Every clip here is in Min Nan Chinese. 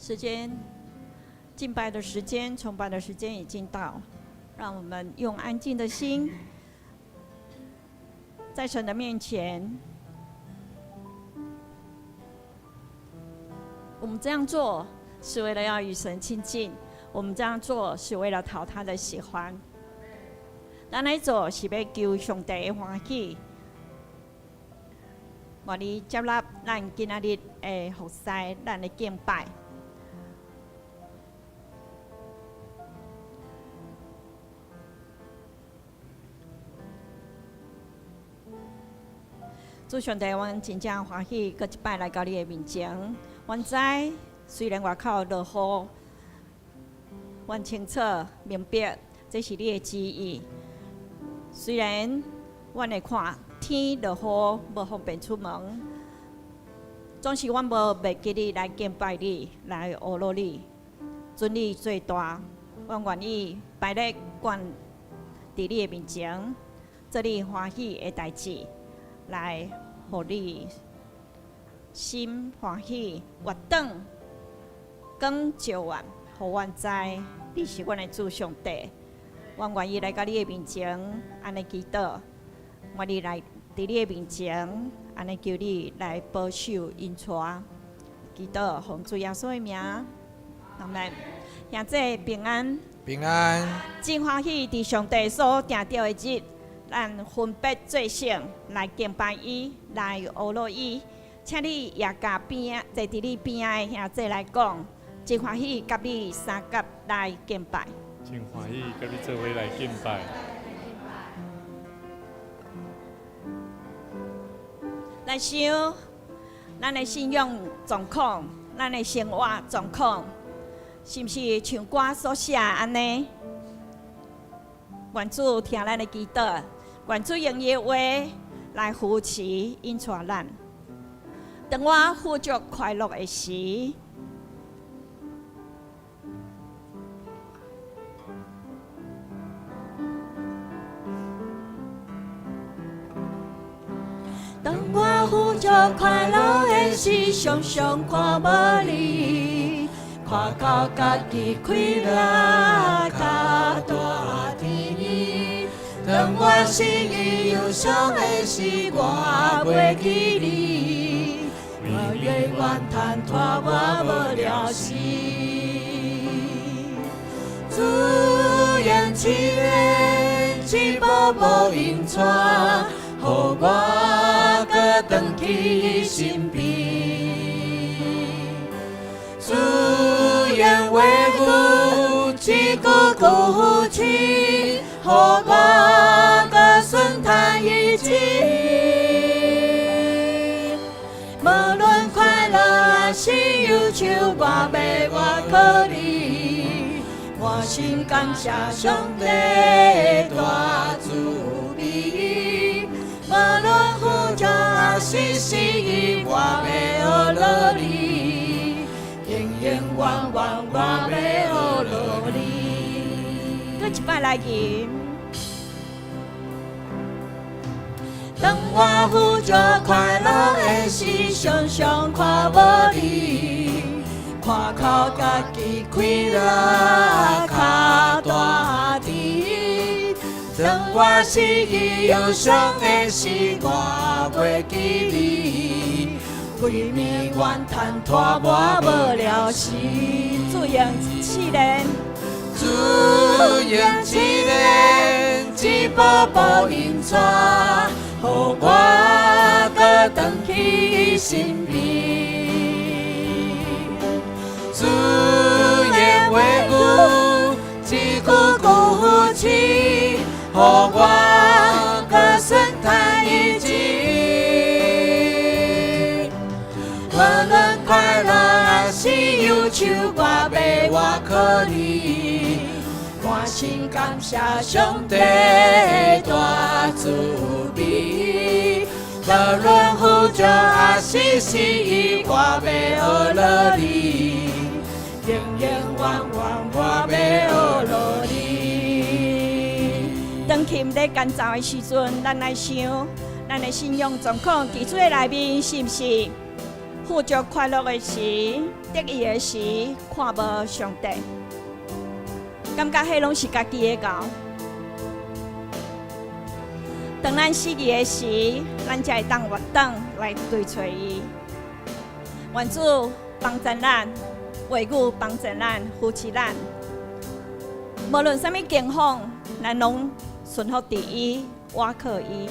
時間，敬拜的時間、崇拜的時間已經到，讓我們用安靜的心，在神的面前。我們這樣做是為了要與神親近，我們這樣做是為了討他的喜歡。咱來做是欲求上帝的歡喜，願伊接納咱今仔日的服侍，咱的敬拜。主上帝，阮真正歡喜，閣一擺來到你的面前。阮知，雖然外口落雨，阮清楚明白，這是你的旨意。雖然阮會看天落雨，無方便出門，總是阮無袂記得來敬拜你，來呵咾你，尊你做大。阮願意擺咧懸佇你的面前，做你歡喜的代誌，來予你心歡喜，活轉光照阮，予阮知你是阮的主上帝。阮願意來到你的面前，按呢祈禱，願意來佇你的面前，按呢求你來保守引帶，祈禱奉主耶穌的名，阿們。兄弟平安，平安。真歡喜佇上帝所定著的日，咱分別做聖來敬拜伊，來呵咾伊。請你也共邊仔坐佇你邊仔的兄弟來講，真歡喜佮你相佮來敬拜。真歡喜佮你做伙來敬拜。來想，咱的信仰狀況，咱的生活狀況，是毋是像歌所寫按呢？願主聽咱的祈禱，願主用伊的話來扶持引帶咱。當我富足快樂的時，當我富足快樂的時，常常看無你，看到家己氣力較大天。當我失意憂傷的時，我袂記你，我永遠牽拖我無了時。主用試煉一步步引帶，予我閣轉去伊身邊。主用話語一句句扶持，予我閣順趁伊旨。無論快樂還是憂愁，我欲倚靠你，滿心感謝上帝大慈悲。無論富足還是失意，我欲呵咾你，永永遠遠我欲呵咾你。閣一擺來吟。當我富足快樂的時，常常看無你，看靠家己氣力較大滴。當我失意憂傷的時，我袂記你，規暝怨嘆拖我無了時。主用試煉，主用試煉一步步引帶，予我閣轉去伊身邊。主用話語一句句扶持，予我閣順趁伊旨。無論快樂還是憂愁，我欲倚靠你，滿心感謝上帝大慈悲。無論富足還是失意，我欲呵咾你，永永遠遠我欲呵咾你。當琴咧彈奏的時陣，咱來想，咱的信仰狀況，佇主的內面是毋是富足快樂的時，得意的時，看無上帝，感覺彼攏是家己的𠢕。當咱失意的時，咱才會當回轉來追揣伊。願主幫助咱，話語幫助咱，扶持咱。無論啥物境況，咱攏順服佇伊，倚靠伊。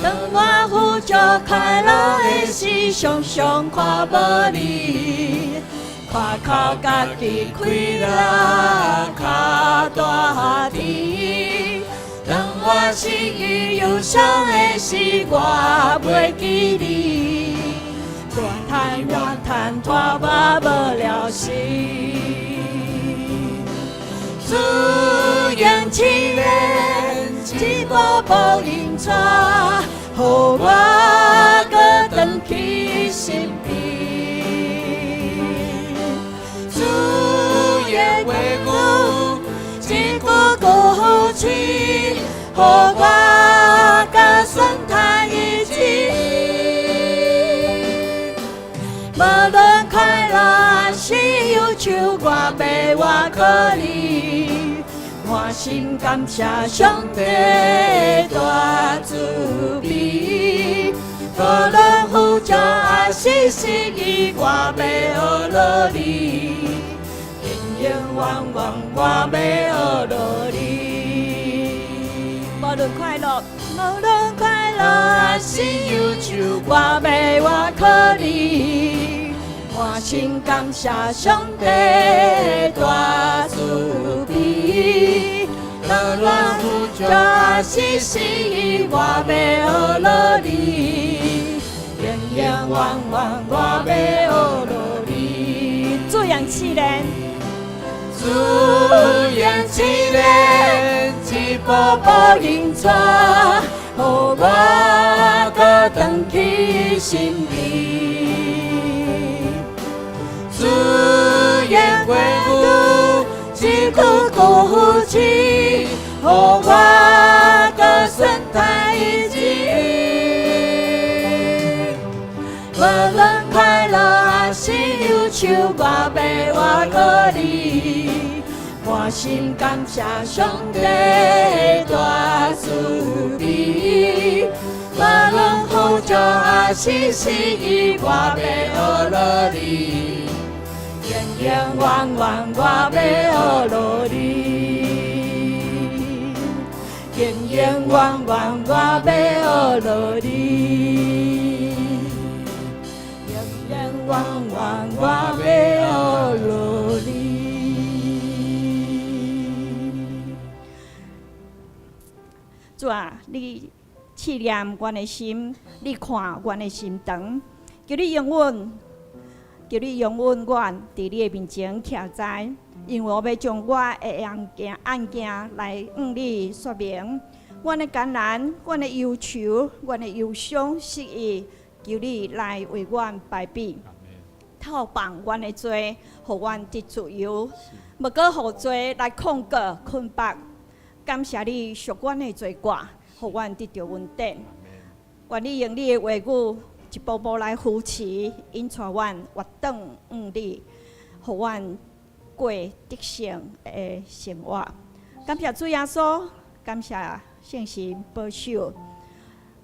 當我富足快樂的時，常常看無你，看靠家己氣力較大甜。當我失意憂傷的時，我袂記你，偌趁偌趁拖我無了時。主用試煉一步步引帶，予我閣轉去身邊。主的話語一句句扶持，予我佮順他意志。無論快樂還是憂愁，我欲倚靠你，滿心感謝上帝大慈悲。無論富足還是失意，我欲學落你，永永遠遠我欲學落你。無論快樂，無論快樂還是憂愁，我欲倚靠你，滿心感謝上帝大慈悲。無論富足還是失意，我欲學落你，永永遠遠我欲學落你。主用試煉，主用試煉，一步步引帶，予我閣轉去身邊。主的話語一句句扶持，予我閣順他意志。無論快樂還是憂愁，我欲倚靠你，滿心感謝上帝大慈悲。無論富足還是失意，我欲學落你，永永遠遠我欲學落你，永永遠遠我欲學落你，永永遠遠我欲學落你。主啊，你試驗阮的心，你看阮的心腸，求你容允，求你容允阮佇你的面前徛在，因為我欲將我的案件來向你說明，阮的艱難、阮的憂愁、阮的憂傷、失意，求你來為阮排比，透放阮的罪，予阮得自由，毋閣予罪來控告捆綁。感謝你贖阮的罪過，予阮得著恩典。願你用你的話語一步步來扶持，引帶阮回轉向你，予阮過得勝的生活。感謝主耶穌，感謝聖神保守，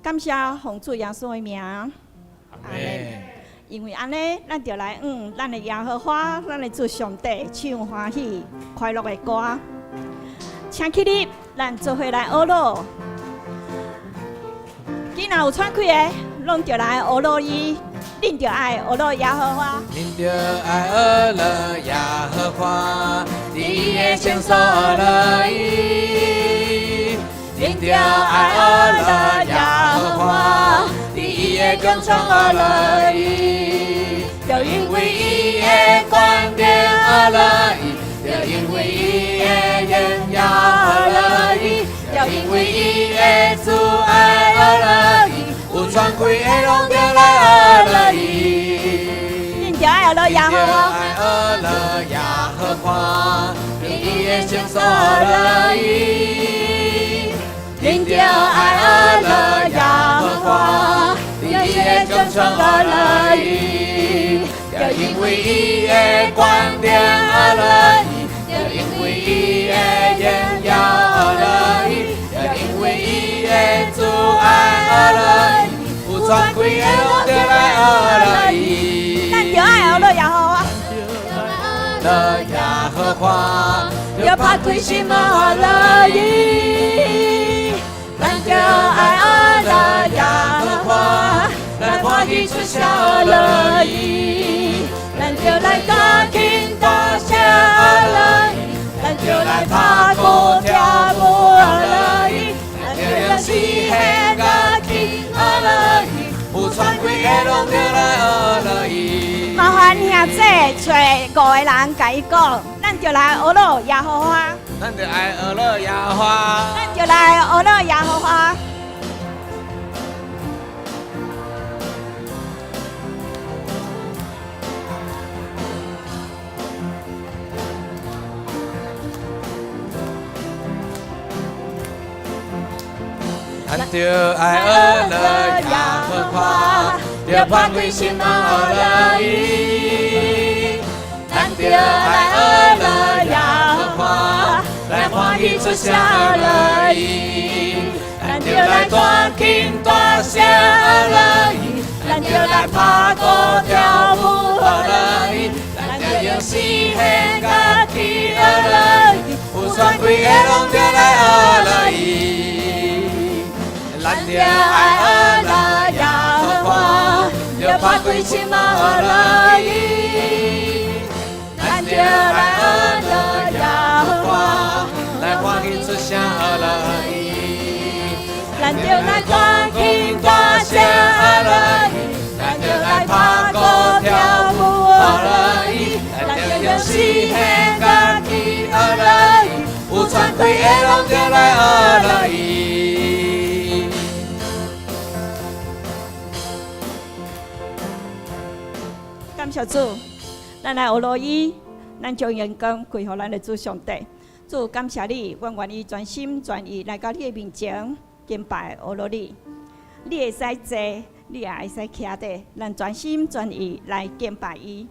感謝奉主耶穌的名，阿們。因為按呢，咱就來向咱的耶和華，咱的主上帝唱歡喜快樂的歌。請起立，咱做伙來學囉。囡仔有喘氣的，攏著來學囉伊。恁著愛學囉耶和華。恁著愛學囉耶和華，佇伊的聖所學囉伊。恁著愛學囉耶和華，佇伊的廣場學囉伊。著因為伊的權柄學囉伊，著因為伊的榮耀學囉伊，著因為伊的慈愛學囉伊，有喘氣的攏著來學囉伊。恁著愛學囉耶和華。愛學囉耶和華，佇伊的聖所學囉伊。恁著爱学乐耶和华，伫伊的江川学乐伊，著因为伊的权柄学乐伊，著因为伊的荣耀学乐伊，著因为伊的慈爱学乐伊，有权柄的拢著来学乐伊。咱著爱学乐耶和华，乐耶和华，著拍开心门学乐伊，咱著爱学乐耶和华，来欢喜出声学乐乐伊伊，，咱著来大庆大声学乐伊，咱著来拍鼓跳舞学乐伊，咱著用诗献乐器学乐伊。有权柄的拢著来学乐伊。麻烦兄弟揣五个人共伊讲，咱著来学乐耶和华，咱著爱学乐耶和华。咱著来学乐耶和华。咱著爱学乐耶和华，著拍开心门学乐伊。咱著爱学乐耶和华，来欢喜出声学乐伊。咱著来大庆大声学乐伊，咱著来拍鼓跳舞学乐伊。咱著用诗献乐器学乐伊，有权柄的拢著来学乐伊。咱著爱学乐耶和华，著拍开心门学乐伊。咱著来学乐耶和华，来欢喜出声学乐伊。咱著来大庆大声学乐伊，咱著来拍鼓跳舞学乐伊，咱著用诗献乐器学乐伊，有权柄的拢著来学乐伊。感谢主，咱来学乐伊，咱将荣光归予咱的主上帝。主，感谢你，阮愿意全心全意来到你的面前敬拜学乐你。你会使坐，你也会使徛伫，咱全心全意来敬拜伊。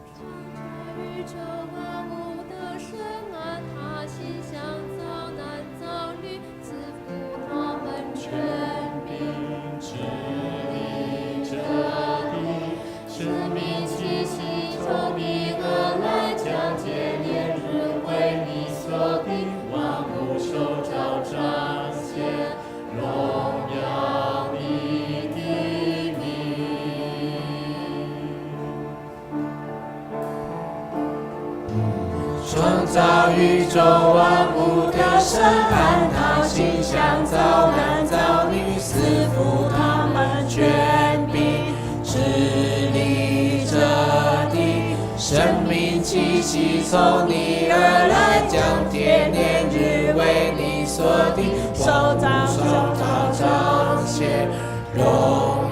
创造宇宙万物的神啊，他心想造男造女，赐福他们权柄，治理这地。生命气息从你而来，将节年日为你所定，万物受造彰显荣耀你的名。创造宇宙万物的神，按他形象造男造女，赐福他们权柄，治理这地。生命气息从你而来，将节年日为你所定，受造受造彰显荣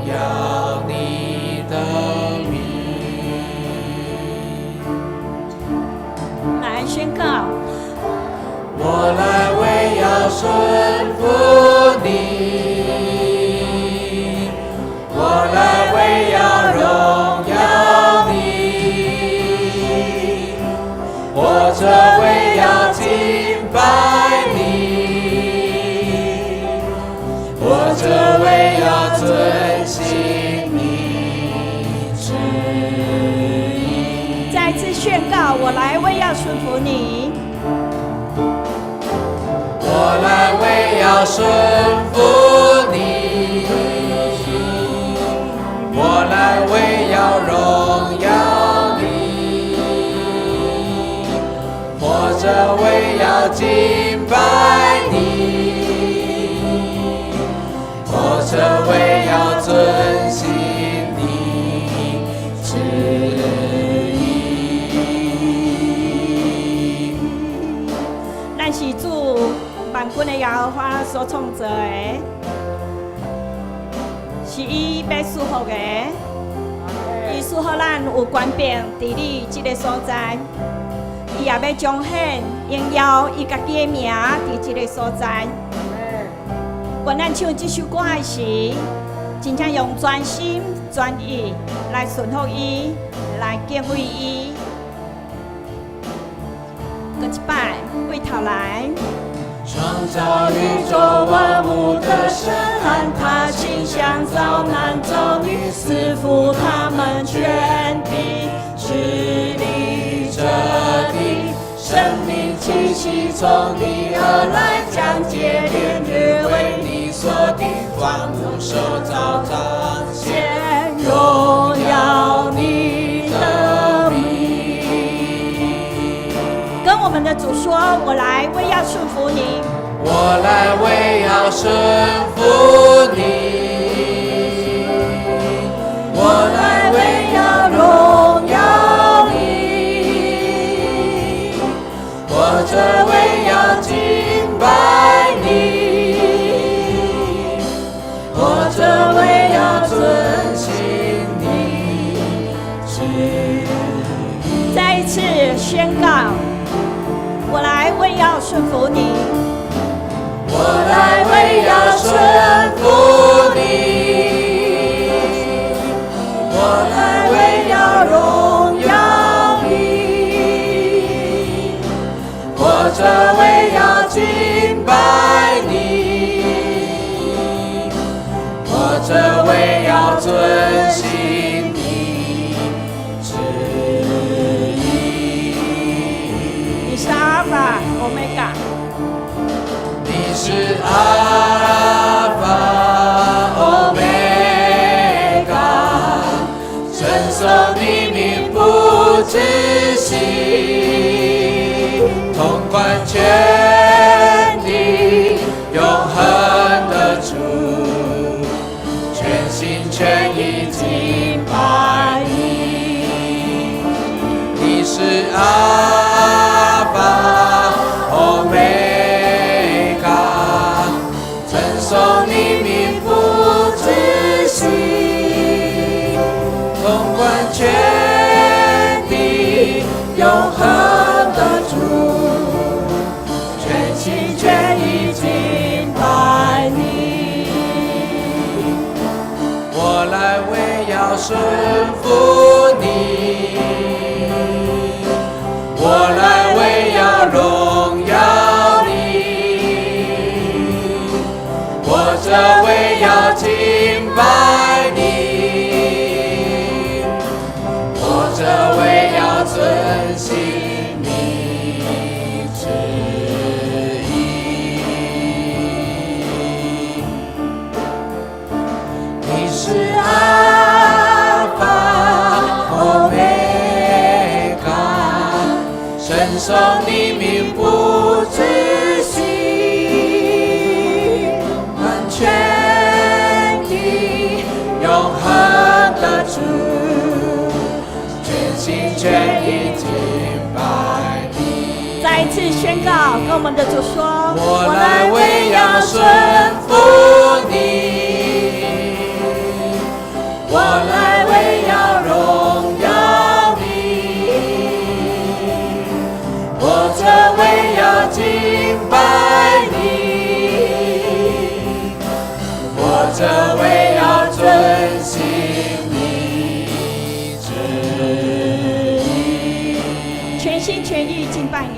耀你的名。来宣告，我来为要顺服你，我来为要荣耀你，活着为要敬拜你，活着为要遵行你旨意。再次宣告，我来为要顺服你，我来为要顺服你，我来为要荣耀你，活着为要敬拜你，活着为要遵行你旨意。咱是主万军的耶和华所创造的。是伊欲賜福的，伊賜予咱有權柄治理這个所在，伊也欲彰顯榮耀伊家己的名佇這个所在。願咱唱這首歌的時，真正用全心全意來順服伊，來敬畏伊。閣一擺，對頭來。創造宇宙萬物的神，按他形象造男造女，賜福他們權柄治理這地。生命氣息從你而來，將節年日為你所定，萬物受造彰顯榮耀你的名。跟我們的主說：我來為要順服你。我來為要順服你，我來為要榮耀你，活著為要敬拜你，活著為要遵行你旨意。再一次宣告：我來為要順服你。我來為要順服你，我來為要榮耀你，活著為要敬拜你，活著為要遵行你旨意。你是阿爾法、歐米伽。你是阿爾法、歐米伽，稱頌你名不止息，統管全地，永恆的主，全心全意敬拜你。你是阿爾法、歐米伽，稱頌你名不止息，統管全地，永恆的主，全心全意敬拜你。我來為要順服你，我來為要榮耀你，活著為要敬拜你，活著為要遵行你旨意。你是阿爾法、歐米伽，稱頌你名不止息，管全地永恆的主，全心全意敬拜你。再一次宣告，跟我們的主說：我來為要順服你，我來為要榮耀你，活著為要敬拜你，活著為要遵行你旨意。全心全意敬拜你。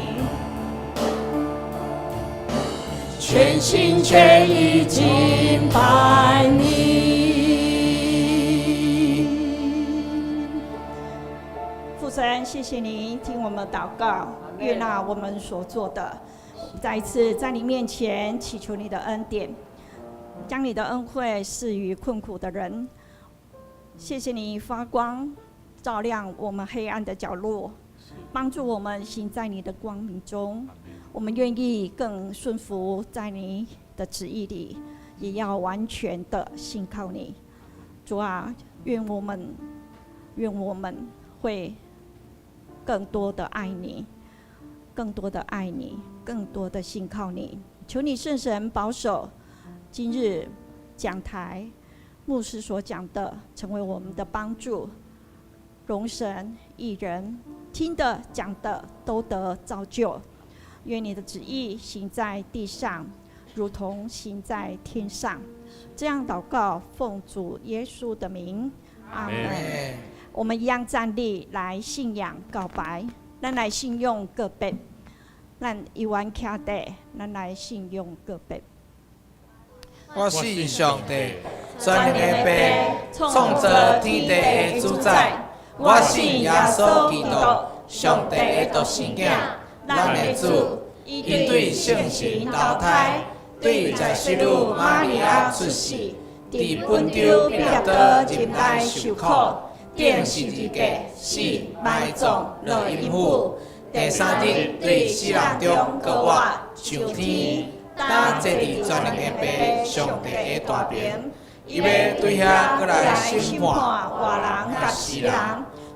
全心全意敬拜你。父神，謝謝你聽我們禱告，悅納我們所做的。再一次在你面前祈求你的恩典，將你的恩惠賜予困苦的人。謝謝你發光，照亮我們黑暗的角落，幫助我們行在你的光明中。我們願意更順服在你的旨意裡，也要完全的信靠你。主啊，願我們會更多的愛你，更多的愛你，更多的信靠你。求你聖神保守今日講台牧师所讲的成为我们的帮助，荣神益人，听的讲的都得造就。愿你的旨意行在地上，如同行在天上。这样祷告，奉主耶稣的名，阿门。我们一样站立来信仰告白，咱来信仰告白，咱一弯徛地，咱来信仰告白。我信上帝，全能的父，创造天地的主宰。我信耶稣基督，上帝的独生囝，咱的主。伊对圣神投胎，对在圣女玛利亚出世，伫本丢彼拉多入内受苦，钉十字架，死，埋葬，落阴府，第三日对死人中复活，上天。担坐伫全能的父上帝的大爿，伊欲对遐阁来审判活人佮死人。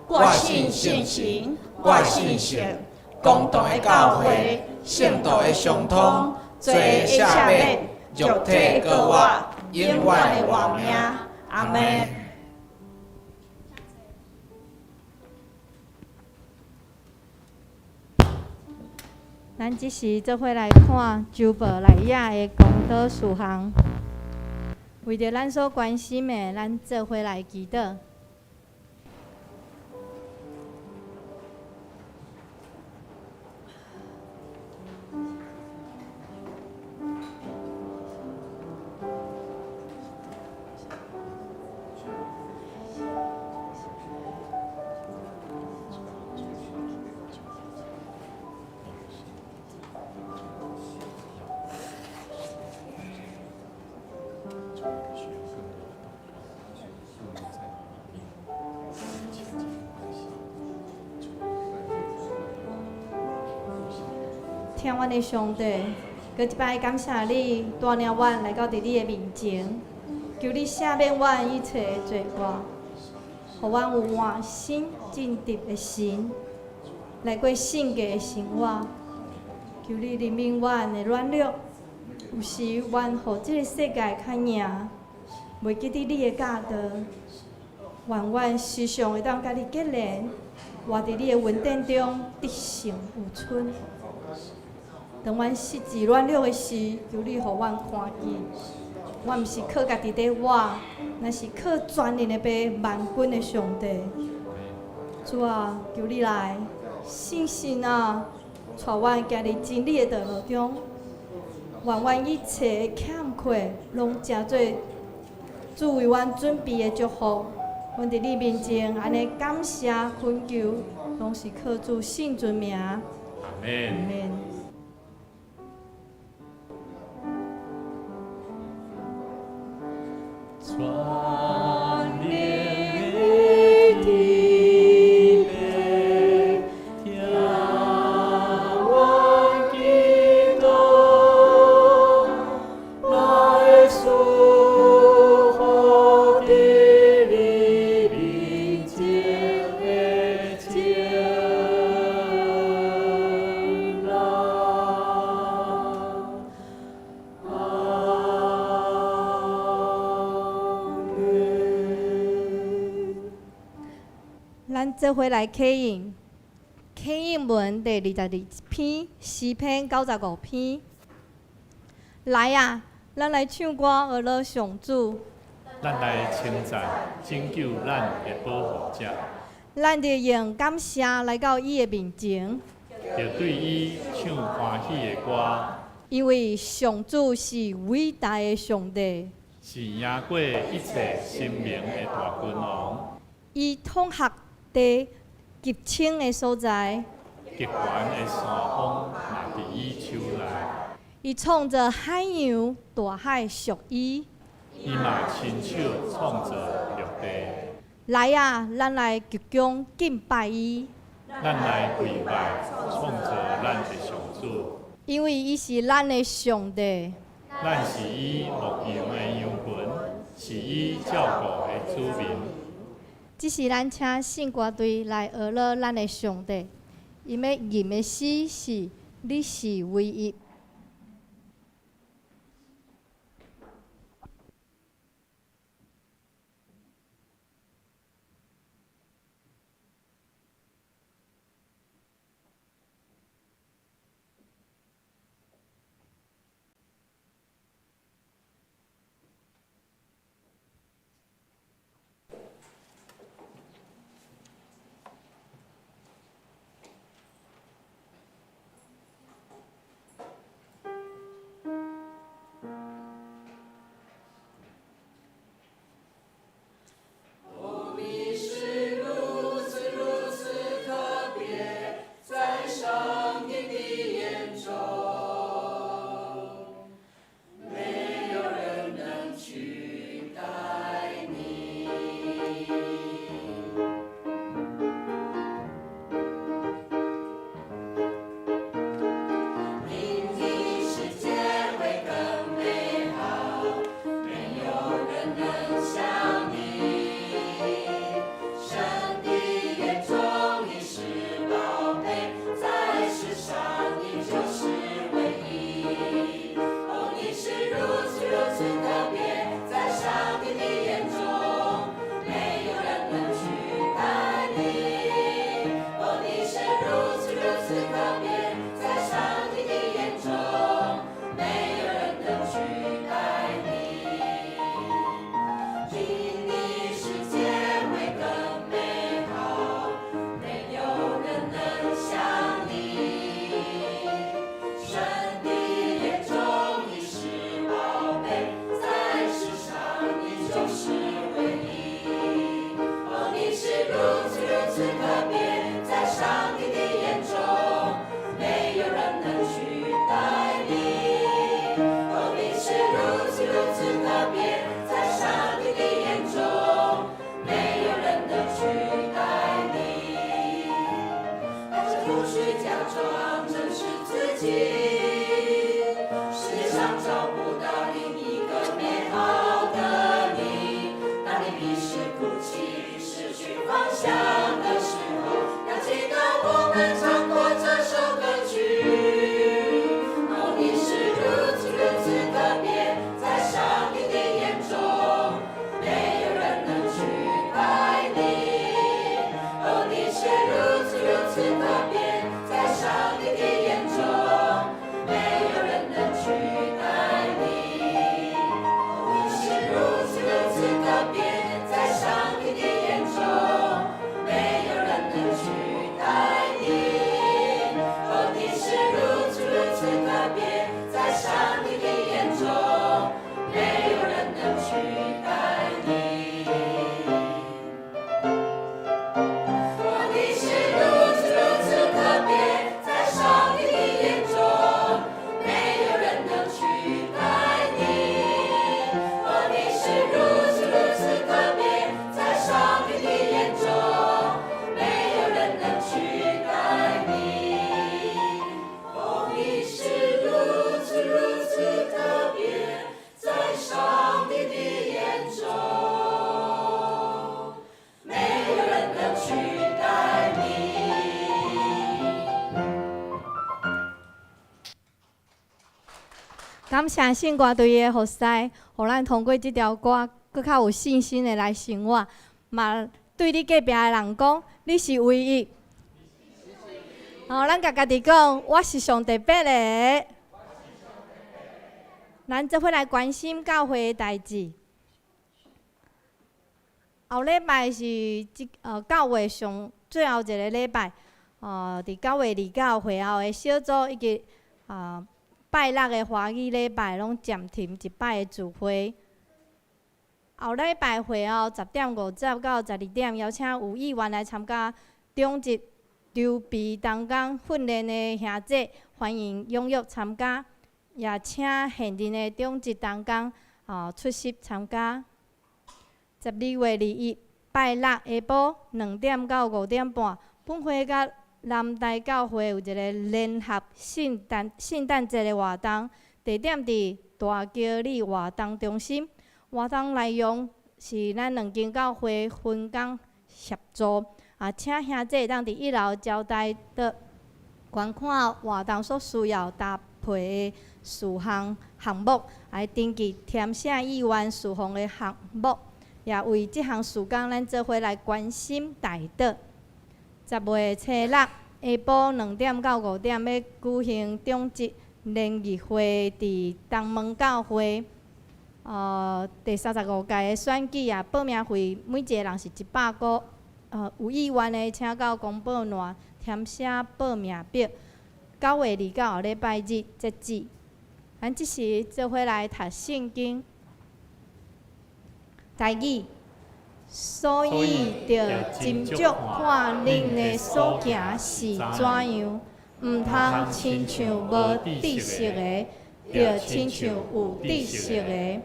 我信圣神，我信圣公同的教会，圣徒的相通，罪的赦免，肉体复活，永远的活命。阿们。咱这时做伙来看周报内页的公祷事项，为著咱所关心的，咱做伙来祈祷。疼阮的上帝，阁一摆感谢你带领阮来到伫你的面前，求你赦免阮一切的罪过，予阮有换新正直的心，来过圣洁的生活。求你怜悯阮的软弱，有时阮予这个世界较赢，袂记得你的教导。愿阮时常会当佮你结连，活伫你的恩典中，得胜有春。当阮失志软弱的时，求你予阮看见，阮毋是靠家己伫活，乃是靠全能的父万军的上帝。主啊，求你来，圣神啊，带阮行伫真理的道路中，愿阮一切的欠缺，拢成做主为阮准备的祝福。阮伫你面前按呢感谢恳求，拢是靠主圣尊名。阿们。全能的父，听阮祈祷，来赐福伫你面前的情人。阿们。咱做伙来启应，启应文第22篇，诗篇95篇。来啊，咱来唱歌学乐上主。咱来称赞拯救咱的保护者。咱著用感谢来到伊的面前。著对伊唱欢喜的歌。因为上主是伟大的上帝。是赢过一切神明的大君王。伊统辖地极深的所在。极悬的山峰嘛伫伊手内。伊创造海洋，大海属伊。伊嘛亲手创造陆地。来啊，咱来鞠躬敬拜伊。咱来跪拜创造咱的上主。因为伊是咱的上帝。咱是伊牧羊的羊群，是伊照顾的子民。这是咱请圣歌队来学乐咱的上帝。𪜶欲吟的诗是：你是唯一。裝真實自己。世界上找不到另一個美好的你。當你迷失、哭泣、失去方向的時候，要記得我們唱過這首歌曲。哦，你是如此如此特別，在上帝的眼中，沒有人能取代你。哦，你是如此如此特別，在上帝的眼中，沒有人能取代你。哦，你是如此如此特別，在上帝的眼中，沒有人能取代你。哦，你是如此如此特別，在上帝的眼中，沒有人能取代你。哦，你是如此如此特別，在上帝的眼中，沒有人能取代你。哦，你是如此如此特別，在上帝的眼中，沒有人能取代你。哦，你是如此如此特別，在上帝的眼中，沒有人能取代你。感謝聖歌隊的服侍，予咱通過這條歌，閣較有信心的來生活。嘛，對你隔壁的人講，你是唯一。哦，咱共家己講，我是上特別的。咱做伙來關心教會的代誌。後禮拜是這教會上最後一个禮拜，佇9月29會後的小組以及拜六的華語禮拜攏暫停一擺的聚會。後禮拜會後10點50到12點，邀請有意願來參加長職籌備同工訓練的兄姐，歡迎踴躍參加，也請現任的長職同工出席參加。12月21拜六下晡2點到5點半，本會佮南台教會有一个聯合聖誕節的活動，地點佇大橋里活動中心。活動內容是咱兩間教會分工協助，請兄姐會當佇一樓招待桌觀看活動所需要搭配的事項項目，來登記填寫意願事項的項目，也為這項事工，咱做伙來關心代禱。10月初六下晡2點到5點，欲舉行長職聯誼會，佇東門教會。第35屆的選舉啊，報名費每一个人是100箍。有意願的，請到公報欄填寫報名表。9月29後禮拜日截止。咱這時做伙來讀聖經。台語，所以著斟酌看恁的所行是怎樣，毋通親像無知識的，著親像有知識的。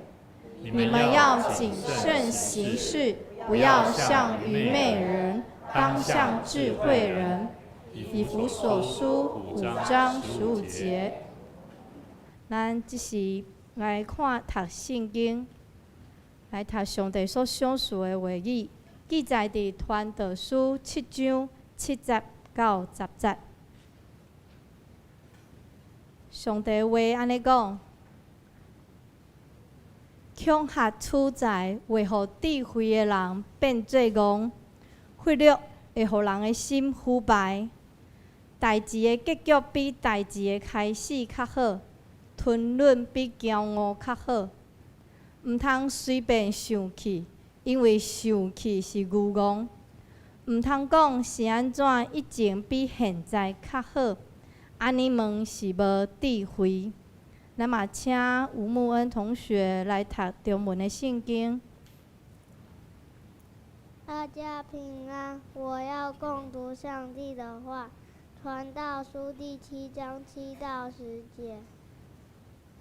你們要謹慎行事，不要像愚昧人，當像智慧人。以弗所書5章15節。咱這時來看讀聖經，來讀上帝所賞賜的話語，記載佇傳道書7章7節到10節。上帝話按呢講：恐嚇取財會予智慧的人變做戇，賄賂會予人的心腐敗。代誌的結局比代誌的開始較好，吞忍比驕傲較好。毋通隨便生氣，因為生氣是愚戇。毋通講是按怎以前比現在較好，按呢問是無智慧。咱嘛請吳慕恩同學來讀中文的聖經。大家平安，我要共讀上帝的話，《傳道書》第7章7到10節。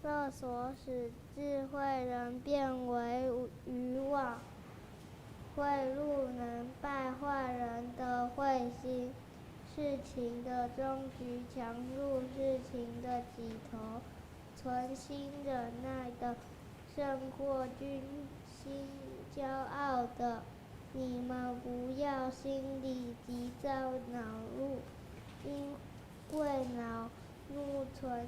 勒索使智慧人變為愚妄，賄賂能敗壞人的慧心，事情的終局強如事情的起頭。存心忍耐的勝過軍心驕傲的。你們不要心裡急躁惱怒，因為惱怒存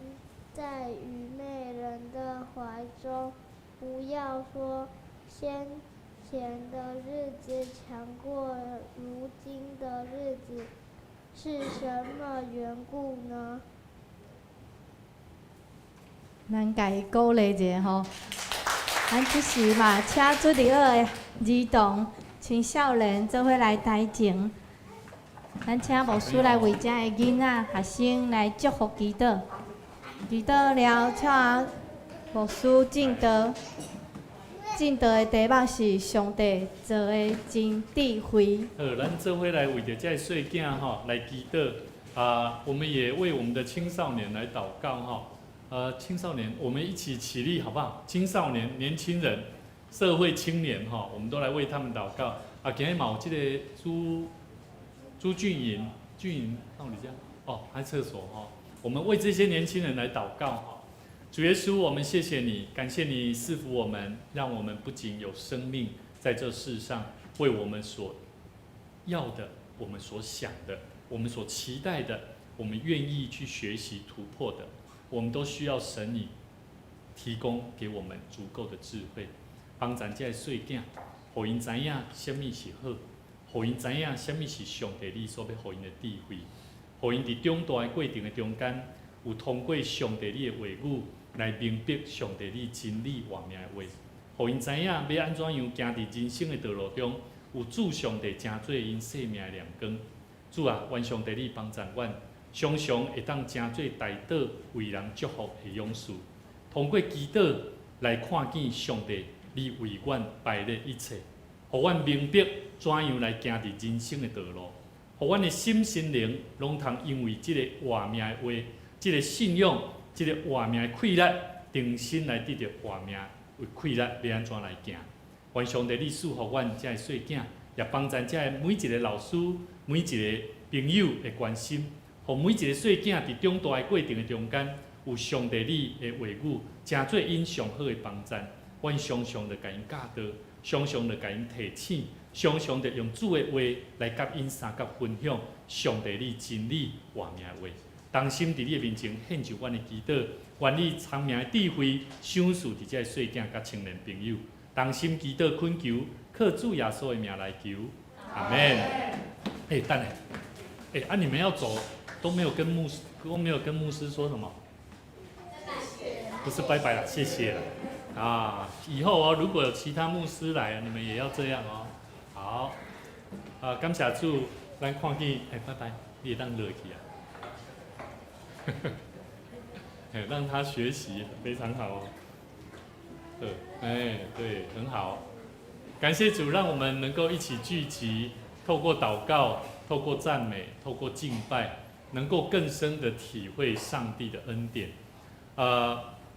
在愚昧人的懷中。不要說先前的日子強過如今的日子，是什麼緣故呢？咱共伊鼓勵一下吼。咱這時嘛，請主日學的兒童、青少年做伙來台前。咱請牧師來為遮的囡仔、學生來祝福祈禱。祈禱了，請牧師證道。證道的題目是上帝造的真智慧。好，咱做伙來為著這个細囝吼來祈禱啊！我們也為我們的青少年來禱告哈。青少年，我們一起起立好不好？青少年、年輕人、社會青年哈，我們都來為他們禱告。啊，今日嘛有這个朱俊穎，俊穎到你家哦，喺廁所哈。我們為這些年輕人來禱告哈。主耶穌，我們謝謝你，感謝你賜福我們，讓我們不僅有生命在這世上，為我們所要的、我們所想的、我們所期待的、我們願意去學習突破的，我們都需要神你提供給我們足夠的智慧，幫咱這个細囝，予𪜶知影啥物是好，予𪜶知影啥物是上帝你所欲予𪜶的智慧，予𪜶佇長大的過程的中間，有通過上帝你的話語來明白上帝你真理活命的話，予𪜶知影欲按怎樣行佇人生的道路中，有主上帝成做𪜶生命的亮光。主啊，願上帝你幫贊阮，常常會當成做代禱為人祝福的勇士，通過祈禱來看見上帝你為阮排列一切，予阮明白怎樣來行佇人生的道路，予阮的心身靈攏通因為這個活命的話，這个信仰，這个活命的氣力，重新來得著活命的氣力，欲按怎來行？願上帝你賜福阮遮个細囝，也幫贊遮个每一个老師、每一个朋友的關心，予每一个細囝佇長大的過程的中間，有上帝你的話語，成做𪜶上好的幫贊。阮常常著共𪜶教導，常常著共𪜶提醒，常常著用主的話來佮𪜶相佮分享上帝你真理活命的話。同心佇你的面前獻上阮的祈禱，願你聰明的智慧賞賜佇遮个細囝佮青年朋友。同心祈禱懇求，靠主耶穌的名來求，阿門。欸，等下，欸，啊，你們要走都沒有跟牧師都沒有跟牧師說什麼？不是拜拜了，謝謝了。啊，以後哦，如果有其他牧師來，你們也要這樣哦。好，啊，感謝主，咱看見，欸，拜拜，你會當落去啊。欸，讓他學習非常好哦。對，哎，對，很好。感謝主，讓我們能夠一起聚集，透過禱告，透過讚美，透過敬拜，能夠更深的體會上帝的恩典。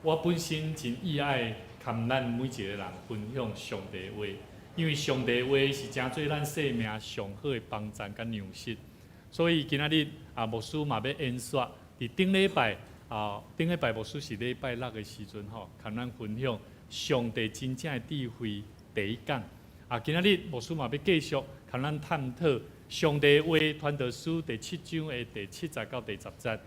我本身真意愛佮咱每一個人分享上帝的話，因為上帝的話是成做咱生命上好的幫贊佮糧食。所以今仔日啊，牧師嘛欲延續佇頂禮拜啊，頂禮拜牧師是禮拜六的時陣吼，佮咱分享上帝真正的智慧第一講。啊，今仔日牧師嘛欲繼續佮咱探討上帝話傳道書第七章的第七節到第十節。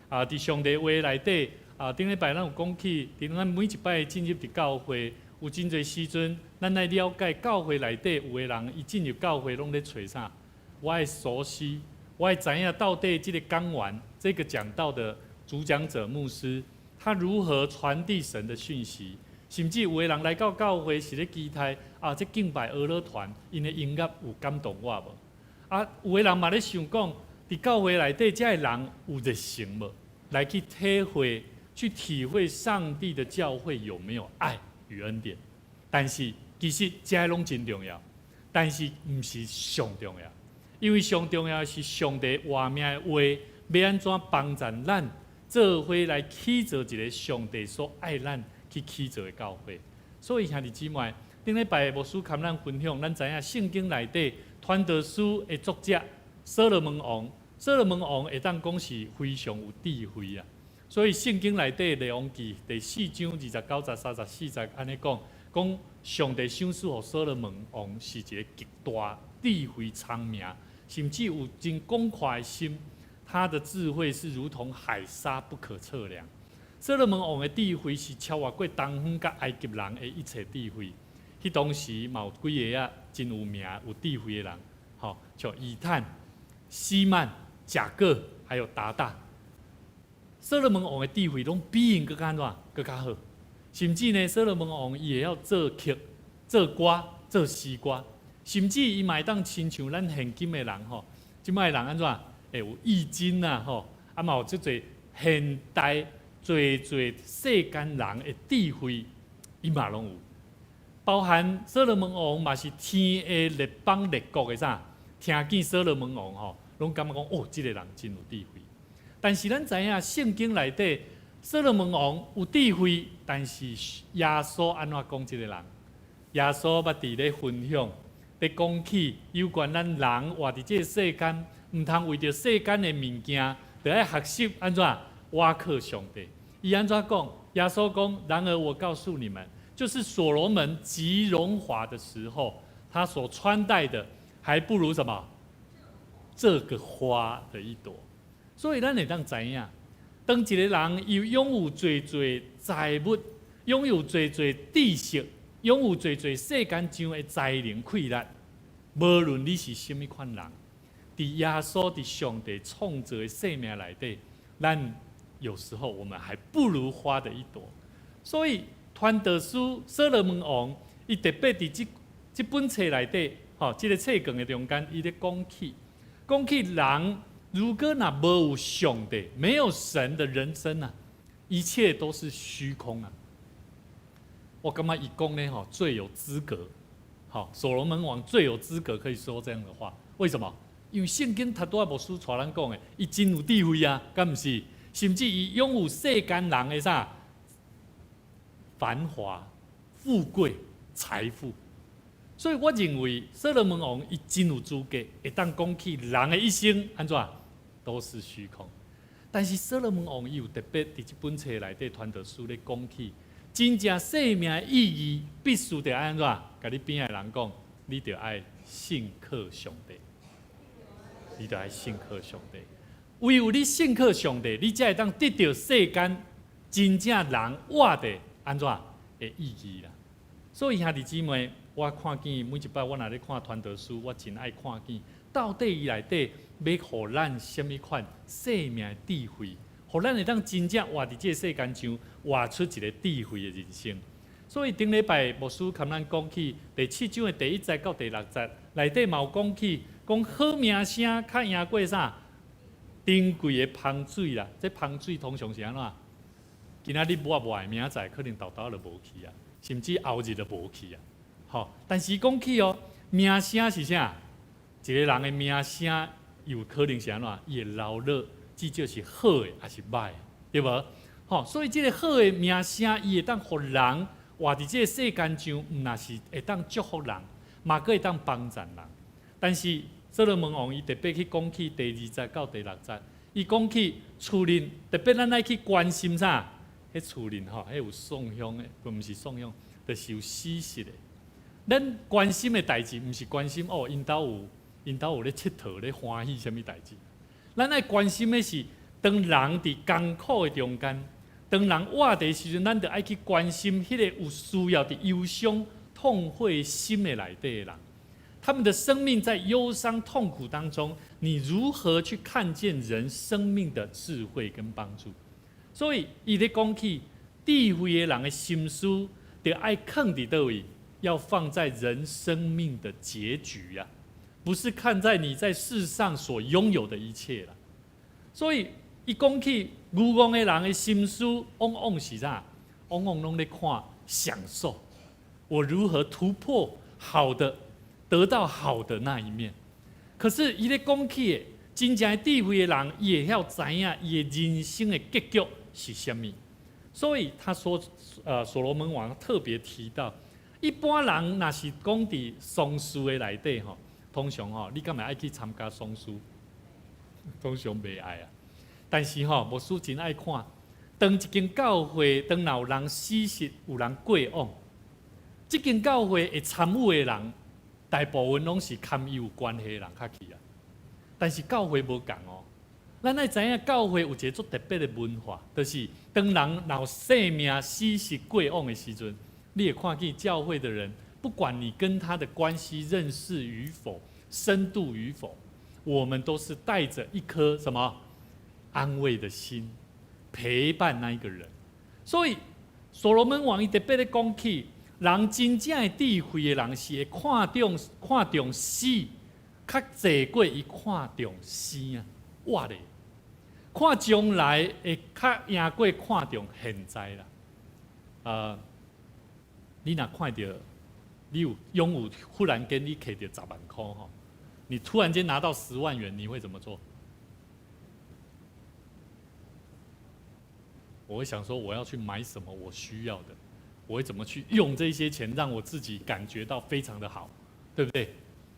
啊，佇上帝話內底，啊，頂禮拜咱有講起，佇咱每一擺進入佇教會，有真濟時陣，咱愛了解教會內底有的人，伊進入教會攏咧揣啥？我愛熟悉，我愛知影到底這個講員，這個講道的主講者牧師，他如何傳遞神的訊息？甚至有的人來到教會是咧期待啊，這敬拜歌樂團𪜶的音樂有感動我無？啊，有的人嘛咧想講，佇教會內底這个人有熱誠無？來去體會、去體會上帝的教會有沒有愛與恩典？但是其實這攏真重要，但是毋是上重要，因為上重要的是上帝活命的話，欲按怎幫贊咱做伙來起造一個上帝所愛咱去起造的教會。所以兄弟姊妹，頂禮拜牧師佮咱分享，咱知影聖經內底傳道書的作者所羅門王，所羅門王會當講是非常有智慧啊。所以聖經內底列王紀第四章二十九節、三十四節按呢講，講上帝賞賜予所羅門王是一个極大智慧聰明，甚至有真廣闊的心。他的智慧是如同海沙不可測量。所羅門王的智慧是超越過東方佮埃及人的一切智慧。彼當時嘛有幾个啊真有名有智慧的人，吼，像以探、希曼、甲各，還有達大。所羅門王的智慧攏比𪜶閣較按怎，閣較好。甚至呢，所羅門王伊會曉作曲、作歌、作詩歌，甚至伊嘛會當親像咱現今的人吼，這擺的人按怎會有易經啊吼，啊嘛有足濟現代濟濟世間人的智慧，伊嘛攏有。包含所羅門王嘛是天下列邦列國的啥？聽見所羅門王吼，攏感覺講哦，這个人真有智慧。但是咱知影聖經內底，所羅門王有智慧，但是耶穌按怎講這个人？耶穌捌佇咧分享，佇講起有關咱人活佇這个世間，毋通為著世間的物件，著愛學習按怎倚靠上帝。伊按怎講？耶穌講：然而我告訴你們，就是所羅門極榮華的時候，他所穿戴的，還不如什麼？這個花的一朵。所以咱會當知影，當一个人伊擁有濟濟財物，擁有濟濟知識，擁有濟濟世間上的才能氣力，無論你是啥物款人，佇耶穌佇上帝創造的生命內底，咱有時候我們還不如花的一朵。所以傳道書所羅門王，伊特別佇這這本冊內底，吼，這个冊卷的中間，伊咧講起，講起人如果若無有上帝，沒有神的人生啊，一切都是虛空啊。我感覺伊講呢，吼，最有資格，好，所羅門王最有資格可以說這樣的話。為什麼？因為聖經頭拄仔牧師帶咱講的，伊真有智慧啊，敢毋是？甚至伊擁有世間人的啥繁華、富貴、財富。所以我認為所羅門王伊真有資格，會當講起人的一生按怎都是虛空。但是所羅門王伊有特別佇這本冊內底傳道書咧講起，真正生命的意義必須著愛按怎？共你邊仔的人講，你著愛信靠上帝，你著愛信靠上帝。唯有你信靠上帝，你才會當得著世間真正人活的按怎的意義啦。所以兄弟姊妹，我看見每一擺我若咧看傳道書，我真愛看見到底伊內底欲予咱啥物款生命的智慧，予咱會當真正活佇這个世間上，活出一个智慧的人生。所以頂禮拜牧師共咱講起第七章的第一節到第六節，內底嘛有講起，講好名聲較贏過啥？珍貴的芳水啦。這芳水通常是按怎？今仔日抹抹的，明仔載可能沓沓就無去啊，甚至後日就無去啊。吼，但是講起哦，名聲是啥？一个人的名聲有可能是按怎？伊會留落，至少是好的，抑是䆀的，對無？吼，所以這个好的名聲，伊會當予人活佇這个世間上，毋若是會當祝福人，嘛閣會當幫助人。但是所羅門王伊特別去講起第二節到第六節，伊講起厝內，特別咱愛去關心啥？彼厝內吼，彼有送香的，毋是送香，就是有死屍的。咱關心的代誌，毋是關心哦，𪜶兜有咧𨑨迌咧歡喜啥物代誌。咱愛關心的是，當人佇艱苦的中間，當人活佇時陣，咱著愛去關心彼個有需要佇憂傷、痛悔心的內底的人，他們的生命在憂傷痛苦當中，你如何去看見人生命的智慧跟幫助？所以，伊咧講起智慧的人的心思，著愛囥佇佗位，要放在人生命的結局啊，不是看在你在世上所擁有的一切啦。所以，伊講起愚戇的人的心思，往往是啥？往往攏咧看享受，我如何突破好的，得到好的那一面。可是，伊咧講起的真正的智慧的人，伊會曉知影伊的人生的結局是啥物。所以他說，所羅門王特別提到，一般人若是講佇喪事的內底吼，通常吼，你敢會愛去參加喪事？通常袂愛啊。但是吼，牧師真愛看，當一間教會，當若有人死逝，有人過往，這間教會會參與的人，大部分攏是佮伊有關係的人較去啊。但是教會無仝哦，咱愛知影教會有一个足特別的文化，就是當人若有生命死逝過往的時陣，你會看見教會的人，不管你跟他的關係認識與否、深度與否，我們都是帶著一顆什麼安慰的心，陪伴那一個人。所以所羅門王伊特別咧講起，人真正的智慧的人是會看重死，較濟過伊看重生啊，活的，看將來會較贏過看重現在啦。你若看著，你有擁有忽然間你摕著十萬箍吼，你突然間拿到10萬元，你會怎麼做？我會想說，我要去買什麼我需要的，我會怎麼去用這些錢，讓我自己感覺到非常的好，對不對？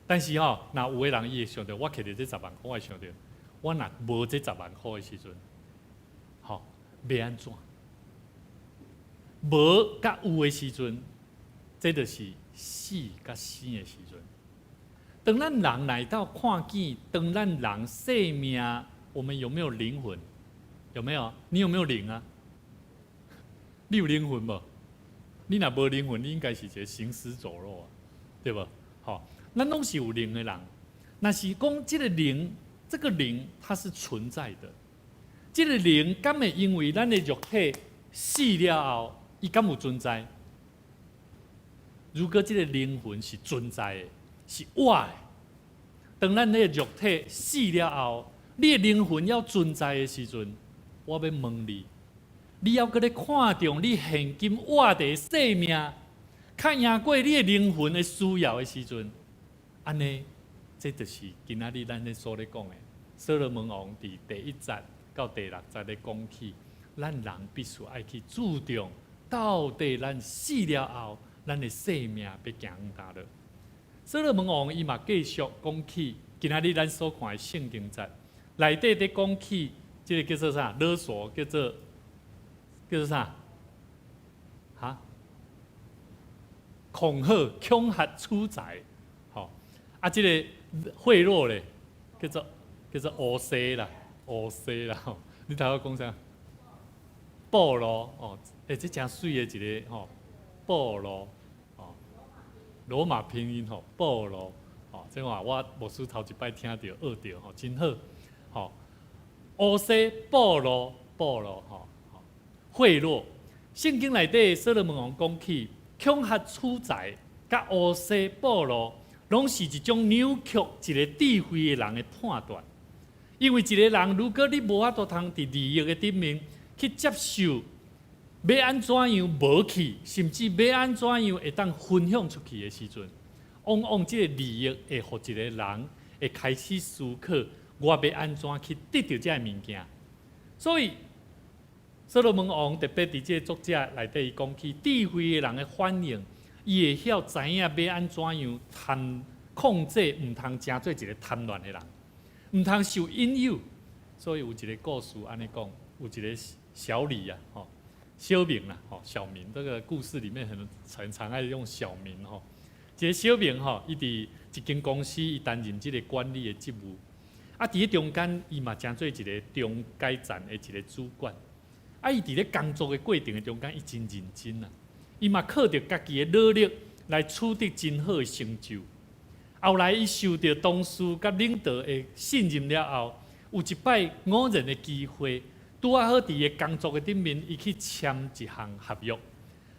但是吼，若有的人伊會想著，我摕著這十萬塊，我會想著，我若無這十萬塊的時陣，吼，欲按怎？無佮有的時陣，這就是死佮生的時陣。當咱人來到看見，當咱人生命，我們有沒有靈魂？有沒有？你有沒有靈啊？你有靈魂無？你若無靈魂，你應該是一個行屍走肉啊，對無？吼，咱攏是有靈的人。若是講這個靈，這個靈它是存在的。這個靈敢會因為咱的肉體死了後，伊敢有存在？如果這個靈魂是存在的，是活的，當咱的肉體死了後，你的靈魂猶存在的時陣，我欲問你，你猶閣咧看重你現今活佇生命，較贏過你的靈魂的需要的時陣，按呢，這就是今仔日咱咧所咧講的。所羅門王佇第一節到第六節咧講起，咱人必須愛去注重，到底咱死了後，咱的生命欲行往佗落。所羅門王伊嘛繼續講起，今仔日咱所看的聖經節內底佇講起，這個叫做啥？勒索叫做啥？哈？恐嚇、恐嚇取財，吼！啊，這個賄賂咧，叫做烏西啦，烏西啦，吼！你頭先講啥？暴露哦，欸，這誠媠的一个吼，暴露哦，羅馬拼音吼，暴露哦，這話我牧師頭一擺聽著學著吼，真好，吼，烏西暴露暴露吼，賄賂，聖經內底所羅門王講起，恐嚇取財，佮烏西暴露，攏是一種扭曲一個智慧的人的判斷。因為一個人，如果你無法度通佇利益的頂面去接受，欲按怎樣無去，甚至欲按怎樣會當分享出去的時陣，往往這個利益會予一個人會開始思考，我欲按怎去得著這个物件。所以，所羅門王特別佇這個作者內底，伊講起智慧的人的反應，伊會曉知影欲按怎樣貪控制，毋通成做一個貪戀的人，毋通受引誘。所以有一個故事按呢講，有一個小李啊，吼，小明啦，吼，小明這個故事裡面很常愛用小明吼。一個小明吼，伊佇一間公司，伊擔任這個管理的職務。啊，佇咧中間，伊嘛成做一個中階層的一個主管。啊，伊佇咧工作的過程的中間，伊真認真啊。伊嘛靠著家己的努力來取得真好的成就。後來，伊受著同事佮領導的信任了後，有一擺偶然的機會，拄仔好佇伊工作的頂面，伊去簽一項合約。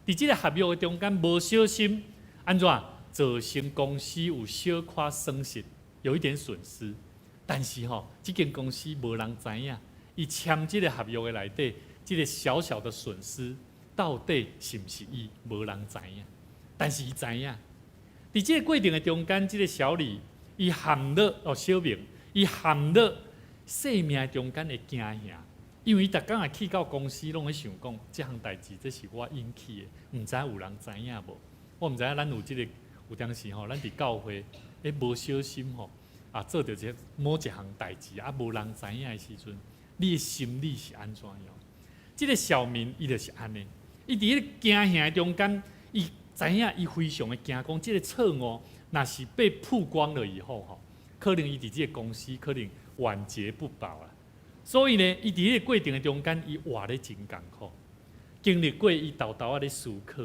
佇這個合約的中間，無小心按怎造成公司有小可損失，有一點損失。但是吼，這間公司無人知影，伊簽這個合約的內底，這個小小的損失到底是毋是伊，無人知影。但是伊知影，佇這個過程的中間，這個小李伊陷落哦，小明伊陷落生命中間的驚嚇，因為伊逐工仔去到公司，攏咧想講，這項代誌這是我引起的，毋知有人知影無？我毋知影咱有這個有當時吼，咱佇教會，欸，無小心吼。啊做著這某一項代誌啊，無人知影的時陣，你的心理是按怎樣？這个小明伊就是按呢，伊佇彼個驚嚇的中間，伊知影伊非常的驚，講這个錯誤若是被曝光了以後，吼，可能伊佇這个公司可能晚節不保啊。所以呢，伊佇彼个過程的中間，伊活咧真艱苦，經歷過伊沓沓仔咧思考，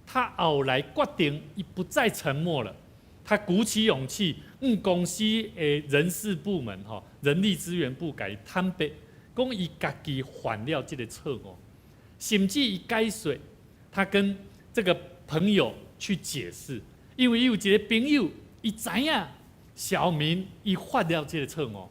他後來決定，伊不再沉默了。他鼓起勇氣，向公司的人事部門、吼人力資源部共伊坦白，講伊家己犯了這个錯誤，甚至伊解說，他跟這個朋友去解釋，因為伊有一个朋友，伊知影小明伊犯了這个錯誤，